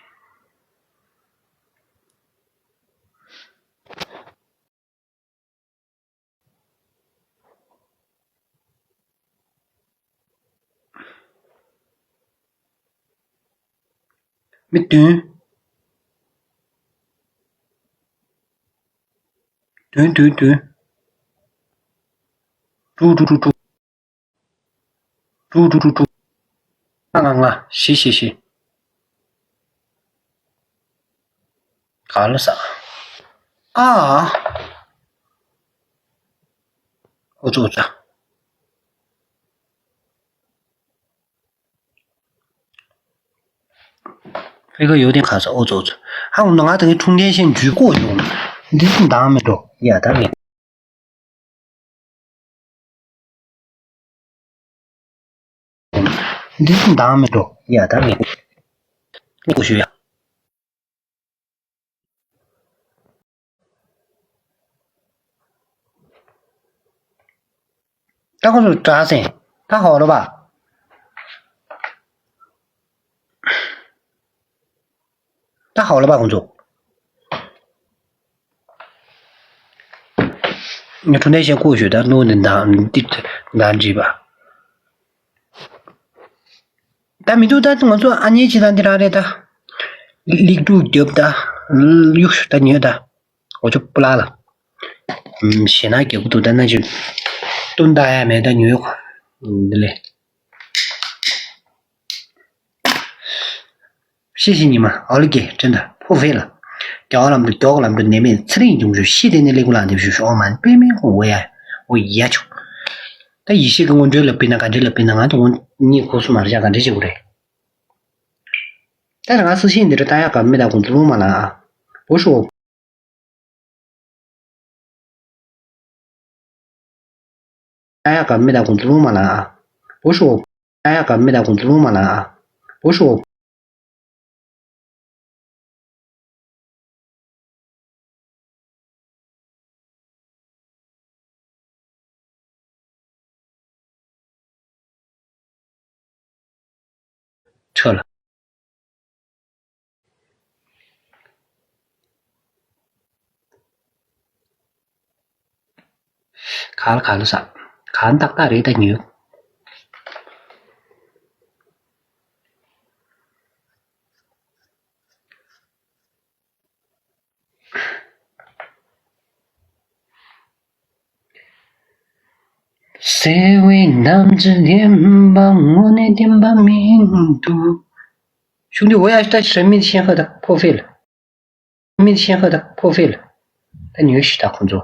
མི་བདུན། བདུན་བདུན་བདུན། དྲུག་དྲུག་དྲུག་དྲུག་དྲུག་དྲུག་དྲུག་དྲུག་ལྔ་ལྔ་ལྔ། བཞི་བཞི་བཞི། ག་ལ་ས། ཨ། ཨོ་ཙོ་ཨོ་ཙོ། ཧེ་ག་ཡོད་དེ་ག་ས་ཨོ་ཙོ་ཨོ་ཙོ། ཧ་ང་ང་ད་གི་འཁྲུངས་ལྡན་ཤེས་འཇུས་ཀོ་ཡོང་། འདི་ཚོ་འདང་མི་འགྲོ་ཡ་ད་མི། འདི་ཚོ་འདང་མི་འགྲོ་ཡ་ད་མི། ཀོ་ཞུ་ཡ། ད་ཁོ་ཚོ་དྲག་སེ་ད་ཧོ་ལོ་བ། ད་ཧོ་ལོ་བ་ཁོ་ཚོ། ངས་འཁྲུངས་ལྡན་ཤེས་ཀོ་ཞུ་ད་ནོ་འདི་འདང་འདི་འདང་བྲིས་པ། ད་མི་འདུག་ད་ང་ཚོ་ཨ་མྱེས་ཅི་ད་འདི་རང་རེད་ད། ལིག་འབྲུ་རྒྱབ་ད། གཡུག་ད་ཉོས་ད། འོ་ཅོ་པོ་ལ་ལ། ཞེ་ན་རྒྱབ་འདུག་ད་ན་ཅི། སྟོན་ད་ཡ་མེད་ད་ཉོས་ཡོད། འདི་ལས། ཤེས་ཤེས་ཉི་མ་ཨོ་ལི་ཀེ་དྲན་ད་ཕོ་ཧྥེ་ལ། རྒྱ་བ་ལམ་དུ་མགྱོགས་ལམ་དུ་ནད་མེད་ཚེ་རིང་འབྱུང་ཞུ་ཤི་དེ་ནི་ལེགས་པོ་ལ་འདེབས་ཞུ་ཤོག་མ་པེ་མེ་ཧོ་ཝེ་ཡ། ཨོ་ཡ་ཆུ། ད་ཡེ་ཤེས་ཀྱི་སྔོན་འགྲོའི་ལ་པི་ན་ག་འདྲི་ལ་པི་ན་ང་དང་ངོ་གཉིས་ཁོ་སུ་མ་རེད་ཤག་ག་འདྲི་བྱེད་དགོས་རེད། ད་ང་སུ་ཤེས་འདི་རུ་ད་ཡག་ག་མི་ད་ཁོང་ཚོ་ལུང་མ་ལ་ཨ། བོ་ཤོ། ད་ཡག་ག་མི་ད་ཁོང་ཚོ་ལུང་མ་ལ་ཨ། བོ་ཤོ། ད་ཡག་ག་མི་ད་ཁོང་ཚོ་ལུང་མ་ལ་ཨ། བོ་ཤོ། ཁྲོད་ལ། ག་ལ་ག་ལ་ས། ག་ཏག་ཏག་རེད་ད་ཉོས། ཟེར་བའི་ནམ་ཚིག་བདེན་པ་དངོས་གནས་བདེན་པ་མི་འདུག་ཤུགས་འདི་འོ་ཡ་ཤི་ད་ཤི་ར་མི་ཤེས་ཧ་ད་ཕོ་ཧྥེ་ལ། མི་ཤེས་ཧ་ད་ཕོ་ཧྥེ་ལ། ད་ཉོས་ཤི་ད་ཁོང་ཚོ།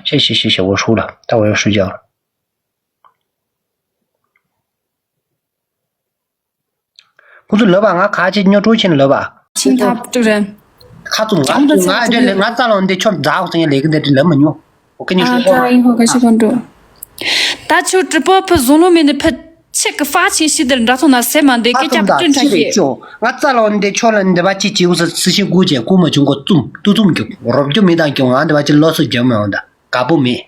ཤེས་ཤེས་ཤེས་ཤེས་འོ་ཧྲུག་ལ་ད་འོ་ཡ་ཧྲུག་རྒྱག་ཁོ་ཚོ་ལབ་པ་ང་ཁ་ཆེ་སྨྱོ་སྤྲོ་ཆེན་ལབ་པ། ཆིང་ཐབ་ཀྲུ་རེན། ཁ་ཚུམ་ང་ཚུམ་ང་འདྲ་ལས་ང་རྩ་ལོང་འདི་ཆོ་མཛའ་འོ་ཚང་ལས་ཀི་འདི་འདྲ་ལབ་མ་མྱོང་། ཨོ་ཁེ་ཉི་ཨ་ཤུ་ཀྲ་ཨིན་ཧོ་ཁ་ཤི་ཀོན་ཀྲུ། ད་ཆུ་ཀྲི་པོ་ཕི་བཟུང་ལོ་མི་ནི་ཕི་ཆེ་གི་ཧྥ་ཆིང་ཤི་དེར་འདྲ་ཐོང་ན་སེ་མ་འདི་ཁ་སྐད་ཚུམ་ཀྱབ་ད་ཀྲིན་ཁྲ་ཆི་རེ་ཤི། ཅོ་ང་རྩ་ལོང་འདི་ཆོ་ལ་འདི་བ་ཅི་ཅིའུ་ས་སི་ཤི་གུ་ཅེ་ཀུ་མ་བྱུང་གོ་ཙུམ་ཏུ་ཙུམ་གྱུ་རོབ་ཀྱུ་མི་དང་ཀྱུ་ང་འདི་བ་ཅི་ལོ་སུ་རྒྱབ་མི་འོང་ད་དགའ་པོ་མེད།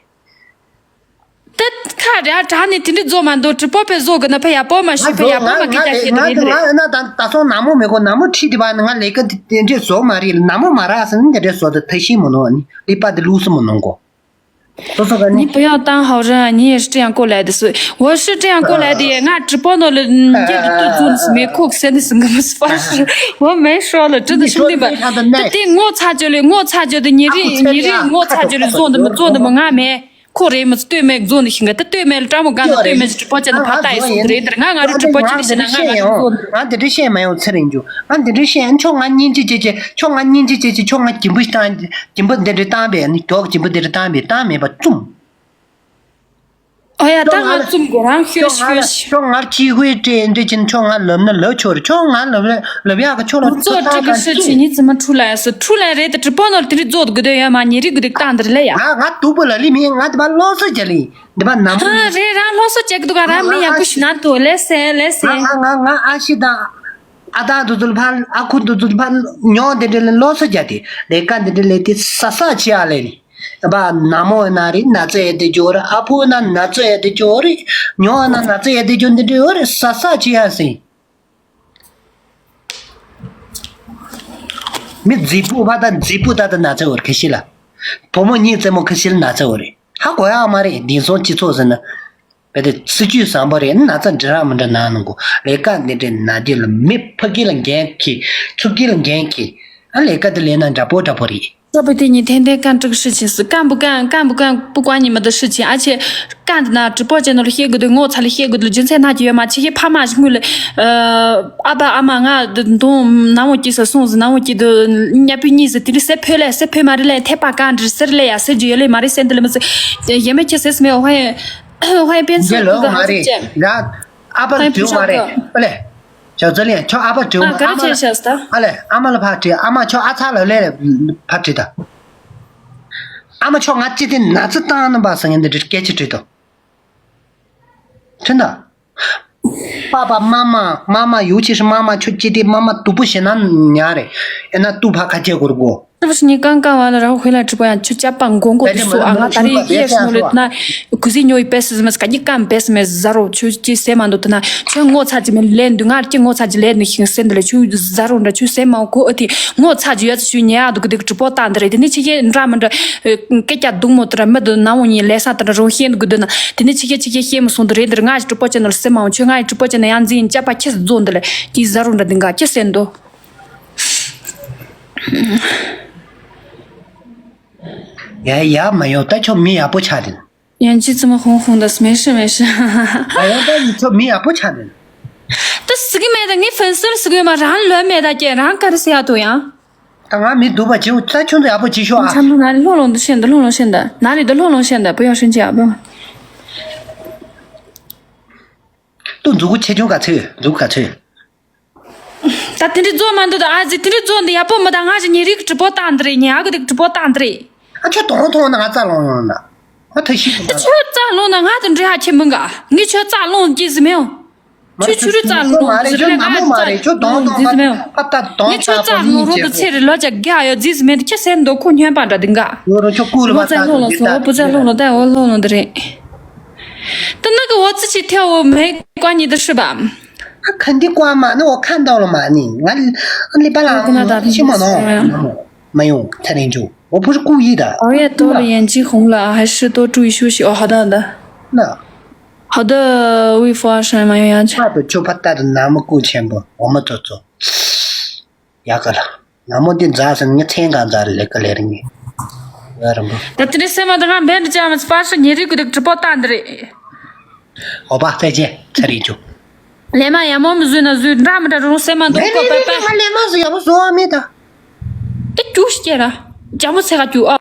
ཏི་ཁ་རེ་ཨ་དྲག་ནས་དེ་འདྲི་རྫོགས་མ་འདུག་ཀྲི་པོ་པའི་བཟོ་གི་ན་ཕ་ཡ་པོ་མ་ཤི་ཕ་ཡ་པོ་མ་ཀི་ཀྱ་ཤེས་དེ་རེད་རེད། ད་ད་སོང་ན་མོ་མེ་གོ་ན་མོ་ཁྲིད་དེ་བ་ནི་ང་ལས་ཀ་དེ་འདྲི་བཟོ་མ་རེད་ན་མོ་མ་ར་སི་ནི་དེ་འདྲི་བཟོ་དེ་ཐ་ཤི་མོ་ནོ་ནི་ལི་པ་དེ་ལུག་སི་མོ་ནོ་གོ། སོ་སོ་ག་ནི། 你不要当好人，你也是这样过来的，所以我是这样过来的。ང་直播ནང་ལ་ཉེ་རི་ཏུ་ཙུན་སི་མེ་ཁོག་སེ་ནི་སི་ང་མ་སི་ཕ་སི། 我没说了，真的兄弟们。 ད་དེ་ངོ་ཚ་ཅོ་ལེ་ངོ་ཚ་ཅོ་དེ་ཉེ་རི་ཉེ་རི་ངོ་ཚ་ཅོ་ལེ་བཟོ་འདི་མི་བཟོ་འདི་མི་ང་མེད། ཁོ་རེད་མི་ཚོ་ལྟོས་མེད་བཟོ་འདི་ཤིང་ག་ད་ལྟོས་མེད་ལ་ཀྲ་མོ་ག་ན་ལྟོས་མེད་ཀྲི་པོ་ཅན་ཕ་ཏ་ཡི་སོང་རེད་དེར་ང་ང་རི་ཀྲི་པོ་ཅན་ཤི་ན་ང་ང་རི་བཟོ་འདི། ང་དེ་འདྲ་བཤད་མ་ཡོང་ཚེ་རིང་ཇུ། ང་དེ་འདྲ་བཤད་ཁྱོད་ང་སྙིང་རྗེ་ཅེ་ཅེ་ཁྱོད་ང་སྙིང་རྗེ་ཅེ་ཅེ་ཁྱོད་ང་སྦྱིན་པ་བཏང་སྦྱིན་པ་འདི་འདྲ་བཏང་བས་ནི་མགྱོགས་སྦྱིན་པ་འདི་འདྲ་བཏང་བས་བཏང་མེད་པ་བཙུམ། ཨོ་ཡ་ད་ང་བཙུམ་དགོས་རང་ཤོད་ཤོད། ཁྱོད་ང་ལ་ཅི་ཧུའི་ཏྲེ་འདྲི་ཅིན་ཁྱོད་ང་ལབ་ན་ལབ་ཆོག་རེད། ཁྱོད་ང་ལབ་ལབ་ཡག་གི་ཁྱོད་ལ་ཁོ་ཚོ་ཏྲི་ཀི་ཧྲི་ཆི་ཉི་ཙི་མ་འཁྲུ་ལ་ཡ་སི་འཁྲུ་ལ་རེད་དེ་ཀྲི་པོ་ནོར་དེ་རིགས་རྫོགས་དགོས་དོན་ཡོད་མ་ཉེ་རིགས་དགོས་དེ་བཏང་དེ་རེད་ལ་ཡ། ང་ང་སྡུག་པོ་ལ་ལི་མིན་ང་དེ་པ་ལོ་སོ་རྒྱ་ལི་འདི་པ་ནམ་པོ་ཧ་རེད་རང་ལོ་སོ་རྒྱ་གི་འདུག་ག་རང་མི་ཡག་པོ་ཞིག་ན་དོ་ལེ་སེ་ལེ་སེ། ང་ང་ང་ཨ་ཤི་དང་ཨ་ད་དུ་དུ་ཕ་ཨ་ཁུ་དུ་དུ་ཕ་ཉོ་དེ་འདྲ་ལ་ལོ་སོ་རྒྱ་དེ་ལས་ཀ་འདི་འདྲ་ལས་དེ་ས་ས་ཆི་ཨ་ལེ་ནི། ཨ་ཕ་ན་མོ་ན་རི་ན་ཚོད་ཡ་དེ་ཇོ་རི། ཨ་ཕོ་ན་ན་ཚོད་ཡ་དེ་ཇོ་རི། ཉོ་ན་ན་ཚོད་ཡ་དེ་ཇོ་འདི་འདྲ་ཡོད་རི་ས་ས་ཆི་ཡ་སི། མི་རྫི་པོ་ཕ་ད་རྫི་པོ་ད་ད་ན་ཚོད་ཡོད་རི་ཁ་ཤི་ལ། བུ་མོ་གཉིས་རྩེ་མོ་ཁ་ཤི་ལ་ན་ཚོད་ཡོད་རི། ཧ་གོ་ཡ་མ་རེད་འདི་སོང་སྤྱི་ཚོགས་ཟེར་ན། བས་དེ་སྲིད་ཇུས་བཟང་པོ་རེད། ན་ཚ་འདྲ་ར་མི་འདྲ་ན་ནང་གོ་ལས་ཀ་འདི་འདྲའི་ན་དེ་ལ་མི་ཕ་གི་ལ་འགན་འཁྱེར། ཚུགས་ཀྱི་ལ་འགན་འཁྱེར། ཨ་ལས་ཀ་དེ་ལས་ན་འདྲ་པོ་འདྲ་པོ་རེད། སྐབས་དེ་ཉིད་ཐན་ཐན་རྐང་དྲུག་ཧྲི་ཆེན་སུ་རྐང་བུ་རྐང་རྐང་བུ་རྐང་བུ་ཀ་ཉི་མ་དུ་ཧྲི་ཆེན་ཨ་ཆེ། རྐང་དེ་ན་གྲི་པོ་ཅན་ནོར་ཤེས་དགོས་དུས་ངོ་ཚ་ལ་ཤེས་དགོས་དུས་རྒྱུ་མཚན་ན་གྱི་ཡོད་མ་ཆེ་ཤེས་ཕ་མ་ཞིག་དངུལ་ལ། ཨ་ཕ་ཨ་མ་ང་དུ་འདོང་ནམ་འོ་སྐྱིད་ས་སོང་ཟི་ནམ་འོ་སྐྱིད་དུ་ཉ་པུ་གཉིས་ཟི་དེ་ལི་སེ་ཕོད་ལས་སེ་ཕོད་མ་རེད་ལས་ཐེ་པ་རྐང་དྲི་སེར་ལས་ཡ་སེ་རྒྱུ་ཡོད་ལས་མ་རེད་སེ་འདི་ལ་མི་ཟི། ཡེ་མེ་ཁྱེ་སེ་སི་མེ་ཧོ་ཧེ། ཧོ་ཧེ་པེན་སི་ལོ་གུ་ག་མ་ཧ་རེད། ཟི་ཅན། ང་ཨ་ཕ་ལ་ཧོ་ཧེ་དྲིའུ་མ་རེད། ཨ་ལས། ཅོ་ཙེ་ལིང་ཁྱོད་ཨ་ཕ་དྲིའུ་ཨ་མ་ག་རེ་ཨ་མ་ལ། བྱས་ཤག་ཟི་ད། ཨ་ལས་ཨ་མ་ལ་ཕར་དྲིས། ཨ་མ་ཁྱོད་ཨ་ཚ་ལ་ལས་ཕར་དྲིས་ད། ཨ་མ་ཁྱོད་ང་ཅི་སྟེ་ན་ཚ་བཏང་ནམ་པ་ཟེར་ངན་འདི་སྐད་ཆ་དྲིས་ད། དྲིས་ད། 爸爸妈妈妈妈尤其是妈妈ཁྱོད་ཅི་སྟེ་མ་མ་སྡུག་པོ་བྱེད་ན་ཉག་རེད། ཨེ་ན་སྡུག་ཕ་ཁ་ཆེ་གོར་གོ 是不是你刚刚完了，然后回来直播呀？就加班公公的素啊，我打了一夜什么的，那可是你有一百四十么，赶紧干百四么，zero，就就三万多的那，就我差几么来，你俺就我差几来，你行三的了，就 zero 的，就三毛过的，我差几月就你啊，都给这个直播单的了，你这些你专门的，呃，给家动么的，没得拿我你来啥的，容易的，那，你这些这些些么送的人的，俺直播间的三毛，就俺直播间的样子，你加把气死做的了，你 zero 的，你个，就三多。 ཡ་ཡ་མ་ཡོང་ད་ཁྱོད་མི་ཡག་པོ་ཆགས་དེ། 眼睛怎么红红的？没事没事。 མ་ཡོང་ད་ཡིན་ཁྱོད་མི་ཡག་པོ་ཆགས་དེ། ད་སི་གི་མེད་ད་ངའི་ཧྥན་སི་ལ་སི་གི་ཡོད་མ་རང་ལོས་མེད་ད་ཀྱེ་རང་ག་རེ་ཟེར་ཡག་འདུག་ཡང་། ད་ང་མི་སྡུག་པ་བྱེད་ད་ཁྱོད་ཚོ་ཡག་པོ་བྱེད་ཤོག་ཨ། འཆམ་ལོ་ན་ལི་ལྷོང་ལྷོང་འདུ་ཤེས་འདུ་ལྷོང་ལྷོང་ཤེས་འདུ་ན་ལི་འདུ་ལྷོང་ལྷོང་ཤེས་འདུ་不要生气啊不要། ཏུ་མཛུ་གུ་ཆེ་ཆུང་ག་ཚོད་མཛུ་གུ་ག་ཚོད། ད་དེ་འདྲི་རྫོགས་མ་འདུག་ད་ཨ་ཙི་དེ་འདྲི་རྫོགས་འདི་ཡག་པོ་མི་ད་ང་ཞིག་ཉིན་རིག་གྲི་པོ་བཏང་འདི་རེད་ཉིན་ཨ་གི་དེ་གྲི་པོ་བཏང་འདི་རེད། ཨ་ཁྱོད་གདོང་མཐོང་ན་ང་རྩ་ལོང་ཡོང་ན། ཨ་ཐ་ཤི་ད་ཁྱོད་རྩ་ལོང་ན་ང་དེ་འདྲི་ཧ་ཁྱེད་མི་འགའ་ངས་ཁྱོད་རྩ་ལོང་གི་ཟི་མེའོ། ཁྱོད་ཆུ་རུ་རྩ་ལོང་ཟི་རེད་ང་རྩ་ལོང་ཟི་མེའོ། ངས་ཁྱོད་རྩ་ལོང་རོ་དུ་ཚེ་རི་ལོ་ཅག་རྒྱ་ཡོད་ཟི་ཟི་མེ་དེ་ཁྱེད་སེམས་འདོད་ཁོ་སྨྱོན་པ་འདྲ་འདི་འགའ། ཡོ་རོ་ཁྱོད་ཀུ་ལ་བ་ཙ་ལོང་ལོ་སོ་བུ་ཙ་ལོང་ལོ་ད་འོ་ལོང་ལོང་འདི་རེད། ད་ནི་གི་འོ་ཙི་ཅི་ཐེ་འོ་མེ་ཀ་ཉི་ད་ཧྲི་བ། ཨ་ཁ་འདི་ཀ་མ་ནི་འོ་ཁ་འདའ་ལ་མ་ནི་ང་ལི་པ་ལ་ཤི་མ་ནོ། མ་ཡོང་ཚ་རེན་ཅུ་འོ་བུ་རི་ཀུ་ཡི་ད། 熬夜多了眼睛红了，还是多注意休息哦。好的，好的。 好的，为父而生嘛，要要去。 ཕ་དུ་ཆུ་ཕ་ཏ་དུ་ན་མོ་ཀུ་ཆེན་པོ་འོ་མ་ཙོ་ཙོ། ཡ་ག་ལ། ན་མོ་འདི་མཛའ་ཟེར་ངས་མཚན་གང་མཛའ་ལེ་ཀ་ལེ་རིང་། ཡ་རིང་པོ། ད་དེ་འདྲའི་སེམས་མ་དང་ང་འབད་འདི་ཅག་མི་སྤར་ཤ་ཉེ་རིག་གི་དུ་གྲི་པོ་བཏང་འདི་རེད། ཨོ་པ་ཚེ་ཅེ་ཚེ་རིག་ཅུ། ལས་མ་ཡ་མོ་མི་བཟོས་ན་བཟོས་འདྲ་མི་འདྲ་རུང་སེམས་མ་འདུག་ལས་ཀོ་པ་པ། ལས་མ་བཟོས་ཡ་མོ་བཟོ་བ་མེད་ད། དེ་ཅུ་ཤི་ཀྱེ་ར། ཅ་མོ་ཚེ་ག་ཅུ་ཨ།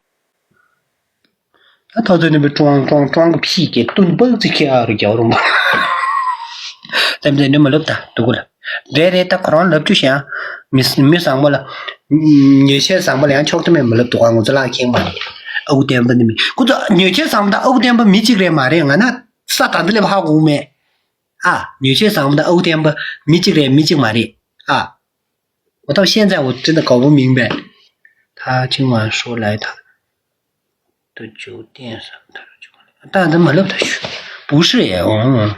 ད་ཐོ་ཚོད་ནི་བི་ཀྲོང་ཀྲོང་ཀྲོང་གི་ཕྱིས་ཀྱི་སྟོན་པག་ཙི་ཁྱི་ཨ་རུ་རྒྱག་རུང་བ། ལྟེམ་ལྟེམ་ནི་མི་ལབ་ད་དུ་གུ་ལ། རེད་རེད་ད་ཁོ་རང་ལབ་རྒྱུ་ཞིག་ཨ། མི་མི་བཟང་པོ་ལ། ཉེས་ཆད་བཟང་པོ་ལ་ཡང་ཆོག་ཏུ་མེད་མི་ལབ་དུ་ག་ངོ་ཚ་ལག་ཁེངས་མ་རེད། ཨ་ཁུ་བསྟན་པ་ནི་མི་ཁོ་ཚོ་ཉེས་ཆད་བཟང་པོ་ད་ཨ་ཁུ་བསྟན་པ་མི་གཅིག་རེད་མ་རེད་ང་ན་ས་ད་འདི་ལས་ཧ་གོ་མེད། ཨ་ཉེས་ཆད་བཟང་པོ་ད་ཨ་ཁུ་བསྟན་པ་མི་གཅིག་རེད་མི་གཅིག་མ་རེད་ཨ། 我到现在我真的搞不明白，他今晚说来他的酒店啥的，他说酒店，但他没那么大学，不是耶，嗯，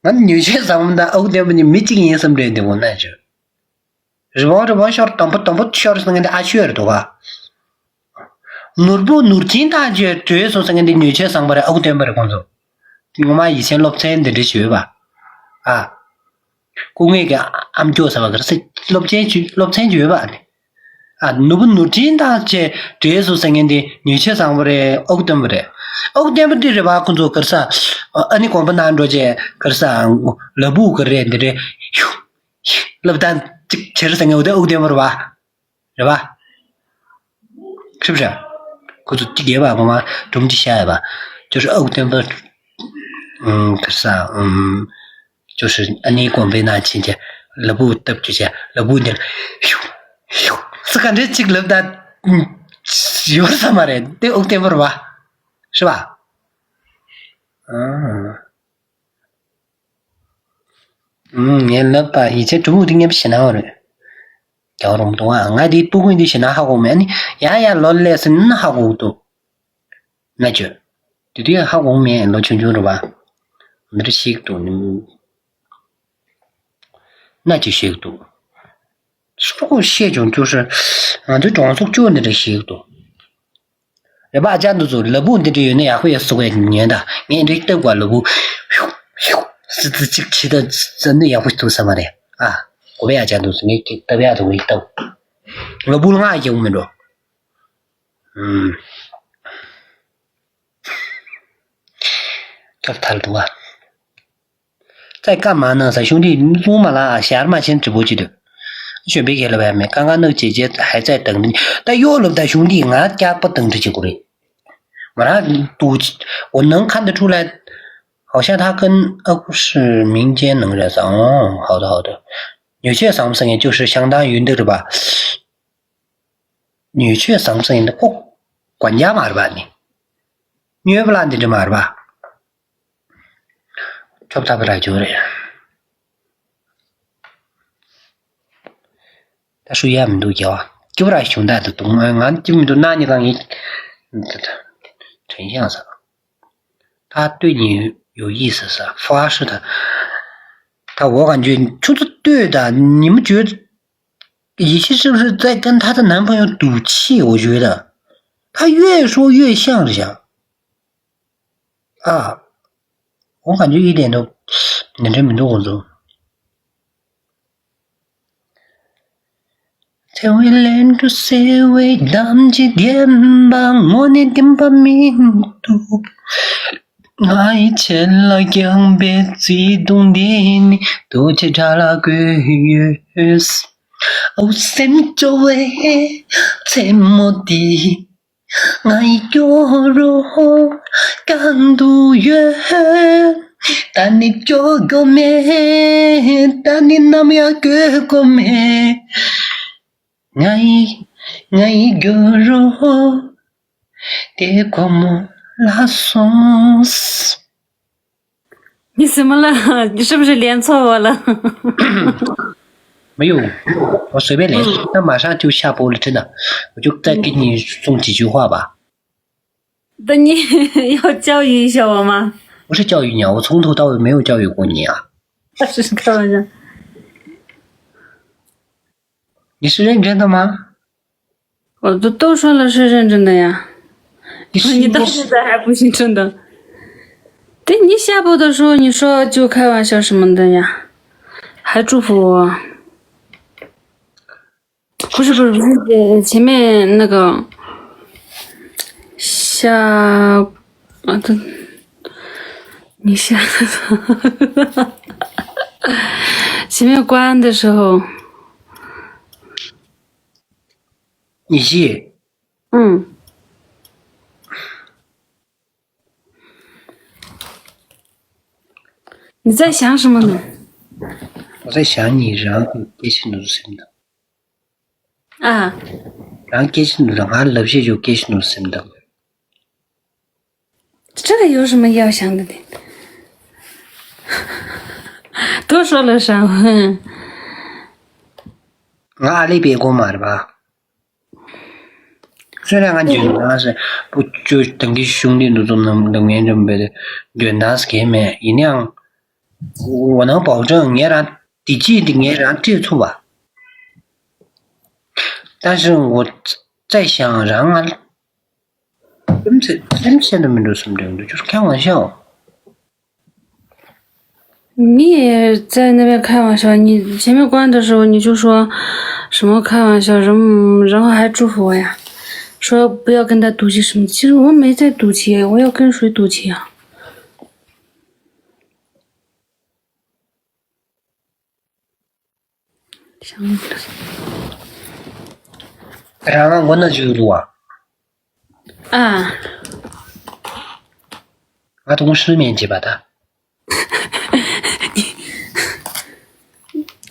俺女婿咱们的欧点不你没经验什么的，我那就，是吧？这帮小东不东不小的那个阿学的话，努不努劲大学，主要是那个女婿上班的欧点不的工作，我妈以前落菜的这学吧，啊。 སྐུ་ངེད་ཀྱི་ཨ་མཆོག་ཟེར་བ་ག་རེ་ཟེར་སློབ་ཚན་ཅིག་སློབ་ཚན་ཅིག་ཡོད་པ་ནི། ཨ་ནུ་བུ་ནུར་ཅིན་དང་བཅས་འབྲས་སུ་ཟེར་མཁན་དེ་ཉེས་ཆད་བཟང་པོ་རེད་ཨོ་ཀུ་སྟོན་པ་རེད། ཨོ་ཀུ་སྟོན་པ་འདི་རེད་བ་ཁོང་ཚོ་ག་རེ་ཟེར་ཨ་ནི་དགོན་པ་ནང་འགྲོ་བྱས་ག་རེ་ཟེར་ལ་བུ་ག་རེ་རེད་འདི་རེད་ཧྱུ་ཧྱུ་སློབ་སྟོན་ཅིག་བྱེད་རེད་ཟེར་མཁན་འོ་དེ་ཨོ་ཀུ་སྟོན་པ་རེད་བ། རེད་བ། ཁྲིབ་ར། ཁོ་ཚོ་ཅི་དགེ་བ་ངོ་མ་སྒྲུང་ཅི་བཤད་ཡ་བ། ཅོ་ཧྲི་ཨའུ་བསྟན་པ། ཨུམ་ག་ས་ཨུམ། ཅོ་ཧྲི་ཨ་ནེ་དགོན་པའི་ནང་ཕྱིན་ཆད་ལ་བུ་བཏབ་ཅི་བྱས་ལ་བུ་འདིར། ཧྱུ་ཧྱུ་སུ་ག་འདྲས་ཅིག་ལབ་ད། ཡོད་ས་མ་རེད་དེ་ཨའུ་བསྟན་པ་རེད་བ། ཧྲི་བ། ཨ། ངས་ལབ་པ་ཡིད་ཆེས་གྲུབ་འུ་དེ་ངས་ཞེ་ན་བ་རེད། རྒྱག་རུང་འདུག་ཨ་ང་དེའི་སྤུ་གུ་འདི་ཞེ་ན་ཧ་གོ་མེད་ནི་ཡ་ཡ་ལོ་ལས་སུ་ནི་ཧ་གོ་འདུག་ན་ཅོ། དེ་དུས་ཧ་གོ་མེད་ལོ་ཆུང་ཆུང་རེད་བ། འདི་རེ་ཞིག་འདུག་ནི། ན་ཅི་ཞིག་འདུག་སྤུ་གུ་ཤེས་ཀྱང་ཅོ་ཧྲི། ང་ཚོའི་གྲོང་ཚོ་ཅོ་འདི་རེ་ཞིག་འདུག་རེད་པ། ཨ་ཅག་འདི་ཚོ་ལ་ཕུག་འདི་འདྲ་ཡོད་ན་ཡག་པོ་ཡོད་བཟོ་གི་ཉན་ད། ངས་འདི་ལྟ་དགོས། ལ་ཕུག་ཤུག་ཤུག་སི་ཙི་གཅིག་བྱེད་ད་ཙ་ནི་ཡག་པོ་འདུག་ས་མ་རེད། ཨ། གོ་བའི་ཨ་ཅག་འདི་ཚོ་ངས་ཅིག་ལྟ་ཡག་འདུག་ངས་ལྟ། ལ་ཕུག་ལ་ང་ཡག་པོ་མི་འགྲོ། ཨུམ། སྐབས་ཐར་འདུག་ཨ། ཙའི་བཀའ་མ་གནང་ས་གཞུང་འདི་གསུང་མ་ལ་ཞར་མ་ཆེན་དྲི་བོ་ཅི་འདུག་གཞོན་པའི་ཁྱེད་ལ་བས་མེད་ཀ་ང་ནག་ཅེ་ཅེ་ཧའི་ཙའི་དང་འདི་ད་གཡོ་ལབ་ད་གཞུང་འདི་ང་སྐྱག་པ་དང་འདྲི་བྱེད་དགོས་རེད། མ་ར་དུ་འོ་ནང་ཁ་འདི་འཁྲུག་ལ་ཧའོ་ཤ་ཐ་ཀན་ཨ་ཀུ་ཧྲི་མིང་ཅན་ནང་རེད་ས་ཨོ་ཧའོ་ད་ཧའོ་ད་ཉོ་ཆོས་བཟང་ས་ངས་ཅུ་ཧྲི་ཤང་ཏང་ཡུན་འདི་རེད་པ། ཉོས་ཆོས་བཟང་ས་ཡིན་ན་ཁོ་དགོན་རྒྱག་མ་རེད་པ་ནི། ཉོས་པ་ལ་འདི་འདྲ་མ་རེད་པ། ཁྱོད་ཐབས་ར་འཇུ་རེད། ད་ཧྲུ་ཡ་མི་འདུག་རྒྱ་བ། སྐྱིད་པོ་ར་བྱུང་ད་དུ་དུང་ང་སྐྱིད་མི་འདུག་ན་ནི་གང་ཡིན། དྲན་ཤང་ས། ད་ལྟོས་ཉིན་ཡོ་ཡིས་ས་ས་ཧྥ་ཧྲི་ད། ད་འོ་ག་འཇུ་ཆུ་ཚོད་ལྟོས་ད་ཉི་མ་བརྗོད། ཡེ་ཤེས་སྲིབ་སྲིབ་ཙེ་ཀན་ཐ་ཐ་ནན་ཕ་ཡོང་དུ་ཆི་འོ་ཞུ་ད། ད་ཡོད་ཧྲོ་ཡོད་ཤང་རེད་ཤག་ཨ། འོ་ག་འཇུ་ཡི་དེ་འདུག་ནན་འདྲེ་མི་འདུག་འོ་ཚོ། ཚེ་བའི་ལན་དུ་སེ་བའི་གདམས་ཀྱི་བདེན་པ་དངོས་གནས་བདེན་པ་མི་འདུག་ང་ཡི་ཆེད་ལ་བསྐྱངས་པའི་བརྩེ་དུང་འདི་ནི་དུ་ཆེ་དྲག་ལ་བཀོད་ཡོད། ཨོ་སེམས་སྐྱོ་བའི་མཚན་མོ་འདི་ང་ཡི་སྐྱོ་རོ་གང་དུ་ཡོད། ད་ནི་སྐྱོ་གོ་མེད། ད་ནི་ནམ་ཡང་སྐྱོ་གོ་མེད། ང་ཡི་ང་ཡི་སྐྱོ་རོ་དེ་གོ་མོ་ལ་སོང་། 你怎么了？你是不是连错我了？没有，我随便连，那马上就下播了，真的，我就再给你送几句话吧。那你要教育一下我吗？不是教育你啊，我从头到尾没有教育过你啊。是开玩笑。你是认真的吗？ 我都都说了是认真的呀。你是你到现在还不信真的？对，你下播的时候你说就开玩笑什么的呀，还祝福我。不是不是不是，前面那个下啊，对，你下前面关的时候。 你是？嗯。你在想什么呢？我在想你，然后给起奴是的。啊。然后给起奴，然后老谢就给起奴是的。 这个有什么要想的呢？多说了啥？ང་ཨ་ལེ་པའི་གོ་མ་རེད་པ། སོན་ར་ང་འཇོན་ནང་སེ་བུ་ཅོ་དང་གི་གཞུང་འདི་འདུ་ཚོ་ནང་ལ་ངན་འཇོན་པའི་འཇོན་ནང་སེ་གས་མེད་ཡིན་ཡང་། འོ་ནང་པའོ་ཀྲང་ངས་རང་དེ་ཅི་འདི་ངས་རང་སྤྲད་ཚུགས་པ། ད་ཞིང་འོ་བཙལ་ཞང་རང་ང་། སེམས་ཚེ་སེམས་ཚེ་འདི་མི་འགྲོ་སེམས་འགྲོ་འགྲོ་ཁྱོད་ཁྱང་བ་ཤོག你也在那边开玩笑，你前面关的时候你就说什么开玩笑，然后然后还祝福我呀，说不要跟他赌气什么。其实我没在赌气，我要跟谁赌气啊？ རང་ང་མགོ་ན་བཞུགས་འདུག་བ། ཨ། ང་དུང་ཧྲི་མེན་བྱེད་པ་ད།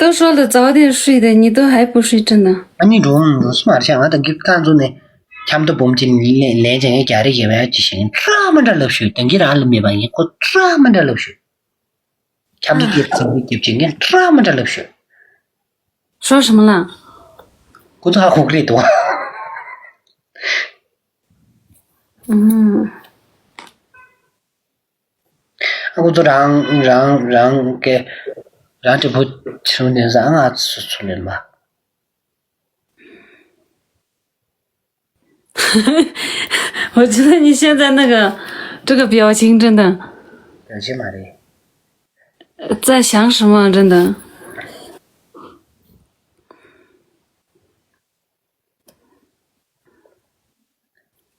都说了早点睡的，你都还不睡，真的。 ཨ་ནི་འགྲོ་འགྲོ་སུ་མ་རེད་ཤག་ང་དང་གི་ཁ་འཛུལ་ནས་ཁྱམ་ཐོ་སྦོམ་ཅིག་ལེན་ལེན་བྱས་ངས་རྒྱ་རེ་ཡེ་བའི་ཅི་ཞིག་ཁྲ་མ་འདྲ་ལབ་ཤོད་དང་གི་རང་ལ་མེད་པ་ཡིན་ཁོ་ཁྲ་མ་འདྲ་ལབ་ཤོད། ཁྱམ་དུ་སྐྱེས་ཚང་གི་སྐྱེབ་ཅིང་ངས་ཁྲ་མ་འདྲ་ལབ་ཤོད། 说什么了？ ཁོ་ཚོ་ཧ་གོ་གི་རེད་དོ། ཨུམ། ཨ་ཁོ་ཚོ་རང་རང་རང་གི་རང་གྲི་བུ་ཆུང་ལྡན་ས་ང་ཚོ་ཚོ་ལེན་པ། 我觉得你现在那个这个表情真的，表情嘛嘞。在想什么？真的。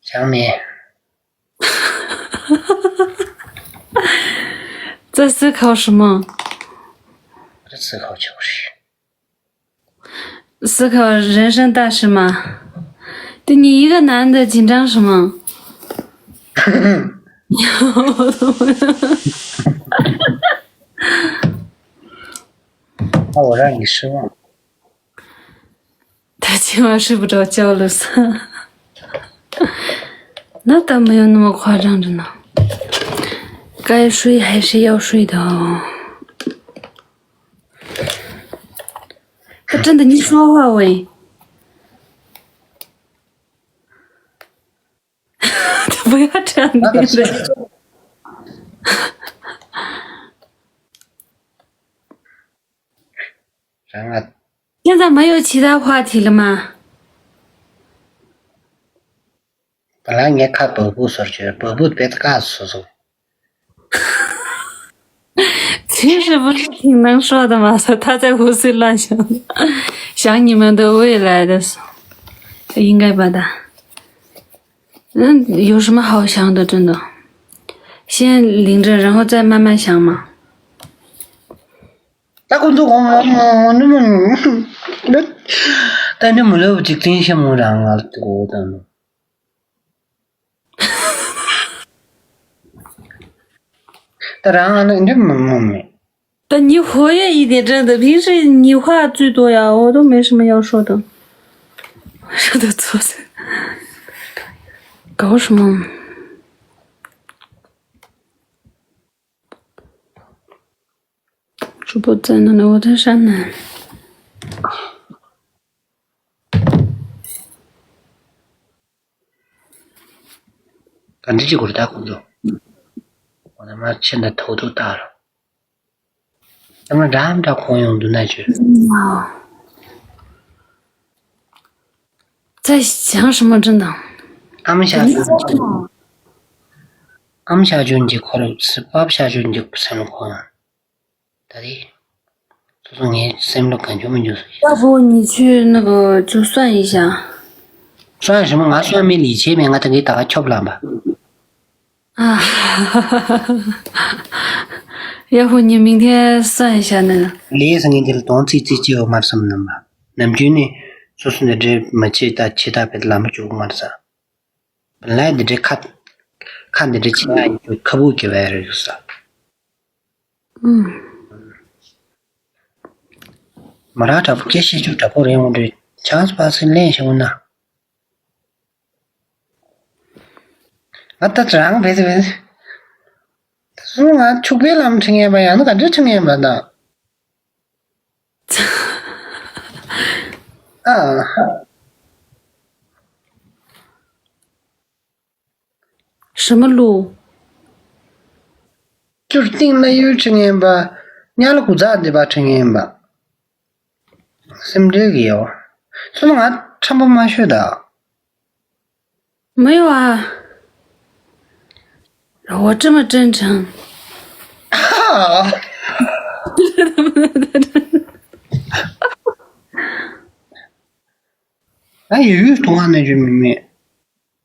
想你。在思考什么？不是思考就是。思考人生大事吗？对你一个男的紧张什么？那我让你失望。他今晚睡不着觉了，是？那倒没有那么夸张着呢。该睡还是要睡的哦。他真的，你说话喂。他不要这样对着。然后现在没有其他话题了吗？本来你看伯伯说去，伯伯别的干说说。其实不是挺能说的吗？他在胡思乱想，想你们的未来的事，应该吧？他，嗯，有什么好想的？真的，先领着，然后再慢慢想嘛。ད་ཁོ་ཚོ་གོང་ནི་མ་ད་ནི་མི་ལོ་འཇིག་རྟེན་ཤ་མོ་རང་ང་ལ་གོ་དང་། ད་རང་ང་ནི་འདི་མི་མོ་མེད། 但你活跃一点，真的，平时你话最多呀，我都没什么要说的。说的错噻，搞什么？主播在哪里？我在上面。ག་འདྲ་ཅིག་གོ་རེད་ད་ཁོང་ཚོ། འོ་ན་མ་ཕྱིན་ད་ཐོག་ཐོག་བཏགས་རོགས། ཨ་མ་འདྲ་འདྲ་ཁོང་ཡོང་འདུག་ན་ཅི། 在想什么？真的。 ཨ་མ་ཤ་ཅུན་གྱི་ཨ་མ་ཤ་ཅུན་གྱི་ཁོ་ར་སི་པབ་ཤ་ཅུན་གྱི་སེམས་ལ་ཁོ་ཡང་། ད་རེས། སོ་སོ་ངའི་སེམས་ལ་གང་བྱུང་མི་འཇུག་སོ། 要不你去那个就算一下。 སོང་ཞིག་མ་ང་སོང་མི་ལི་ཆེ་མེད་ང་ད་གི་ད་ག་ཁྱོབ་ལངས་པ། 啊，要不你明天算一下那个。 ལས་སང་ངས་འདི་ལ་དོང་ཙི་ཙི་ཅི་ཡོད་མར་བསམ་ནམ་པ། ནམ་རྒྱུན་ནི་སོ་སོ་འདི་འདྲའི་མ་བྱེད་ད་བྱེད་ད་བེད་ལམ་བཅུག་མར་ས། བུན་ལའི་འདི་འདྲའི་ཁ་ཁ་འདི་འདྲའི་ཆེ་ཡ་ཡིན་རྒྱུ་ཁ་བུ་གི་བས་རེད་ས། 嗯。 མ་ར་དྲག་པོ་སྐད་ཤེས་ཆུ་དྲག་པོ་རེད་འོང་འདྲི་ཆང་སྤ་སེ་ལེན་ཤེས་འོང་ན། ང་ད་རང་བེད་བེད། ད་སུ་ང་ཕྱུག་པའི་ལམ་ཁྲིད་ངེས་པ་ཡང་ན་ག་འདྲ་ཁྲིད་ངེས་པ་ད། ཨ། 什么路？ ཅུར་སྟེང་ན་ཡུལ་ཁྲི་ངན་པ། ཉ་ལ་གུ་ཛ་འདི་པ་ཁྲི་ངན་པ། སེམས་འགྲེལ་གི་ཡོ། སོ་ན་ང་ཁྲམ་པ་མ་ཤོད་ད། 没有啊，我这么真诚。 ཨ་ཡོད་ཡོད་དུང་ཨ་ན་ཇུ་མི་མེད།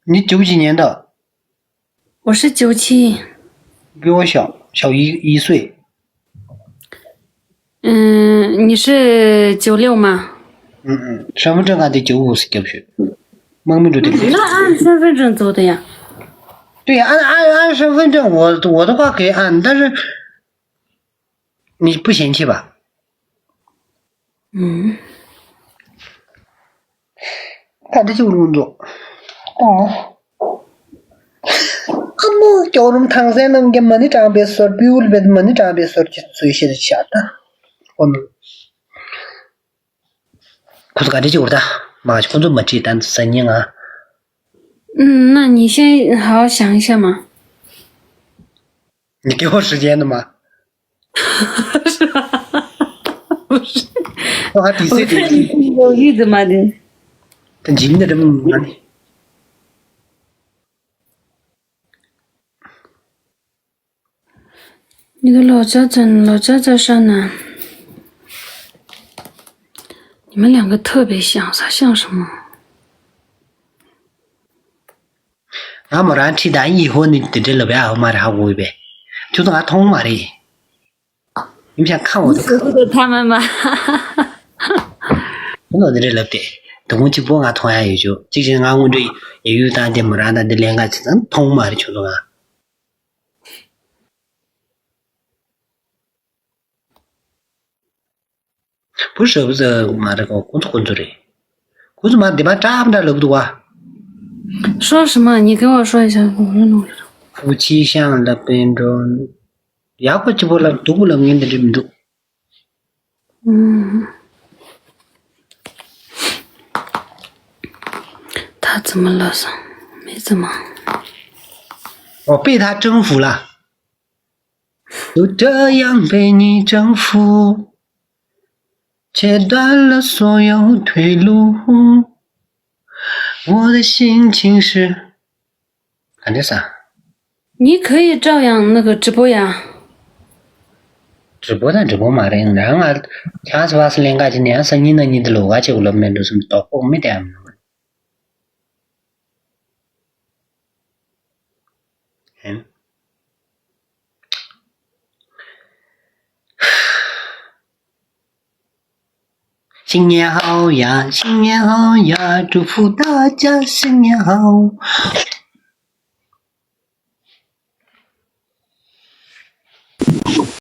ནི་ཇུ་ཇི་ཉན་ད། 我是九七。 比我小，小一，一岁。 嗯，你是九六吗？ 嗯嗯，身份证俺得九五是九十。 དམག་མི་འགྲོ་དེ་རེད། 那按身份证走的呀。 对呀，按按按身份证，我我的话可以按，但是你不嫌弃吧？ ད་འདི་ཅིག་རུང་འདུག་ཨ་མོ་སྐྱོ་རུམ་ཐང་སན་རྣམས་ཀྱི་མ་ཎི་བགྲངས་པའི་སོར་པིའུ་ལ་བེད་མ་ཎི་བགྲངས་པའི་སོར་གྱི་ཚུལ་ཤེས་བྱ་ད། ཨོ་ནུ། ཁོ་ཚོ་ག་འདྲ་ཅིག་འུར་ད། མ་ཁོ་ཚོ་མ་བྲིས་ད་ཟ་ཉེ་ང་། 嗯，那你先好好想一下嘛。 你给我时间的吗？ 不是。 我还比赛的。 有意思吗？这。 ད་འཇིགས་ནི་རེད་མ་ནི། 你的老家在，老家在山南。你们两个特别像，啥像什么？ ང་མོ་རང་ཁྲིད་དང་ཡི་ཧོ་ནི་དེ་འདྲ་ལབ་ཡ་ཧོ་མ་རེད། ཧ་གོ་བས། ཁྱོད་ཚོ་ང་མཐོང་མ་རེད། ཡིན་ཀྱང་ཁ་འོ། 你舍不得他们吗？ ཁྱོད་ཚོ་དེ་འདྲ་ལབ་སྟེ། དེ་སྔོན་གཅིག་པོ་ང་མཐོང་ཡ་ཡོད་ཆོག་གཅིག་བྱས་ང་སྔོན་འགྲོ་ཡི་ཡུལ་དང་དེ་མོ་རང་དང་དེ་ལེན་ག་ཆེ་ཙང་མཐོང་མ་རེད་ཁྱོད་ཚོ་ང་། བུ་ཧྲ་བུ་ཟ་མ་རེད་གོ། ཁོ་ཚོ་ཁོ་ཚོ་རེད། ཁོ་ཚོ་མ་འདི་མ་འདྲ་མ་འདྲ་ལབ་འདུག་བ། 说什么？你给我说一下，我就弄一下。 夫妻相ལབ་པའི་འགྲོ། ཡག་པོ་སྐྱིད་པོ་ལབ་སྡུག་པོ་ལབ་ངན་འདི་འདྲ་མི་འདུག 嗯，他怎么了？没怎么。 ཨོ་被他征服了། 就这样被你征服，切断了所有退路。我的心情是，ཨ་འདྲ་ས། 你可以照样那个直播呀。 直播དང་直播མ་རེད། ང་ང་ལྷ་ས་བ་ས་ལེན་ག་ཅི་ནས་ཡང་སང་ཉིན་གནངས་ཉིན་དུ་ལོ་ག་ཅིག་ལོ་མེད་འགྲོ་སོང་དོག་པོ་མི་དེ་ཡང་མི་ནོར། ཧན། 新年好呀，新年好呀，祝福大家新年好。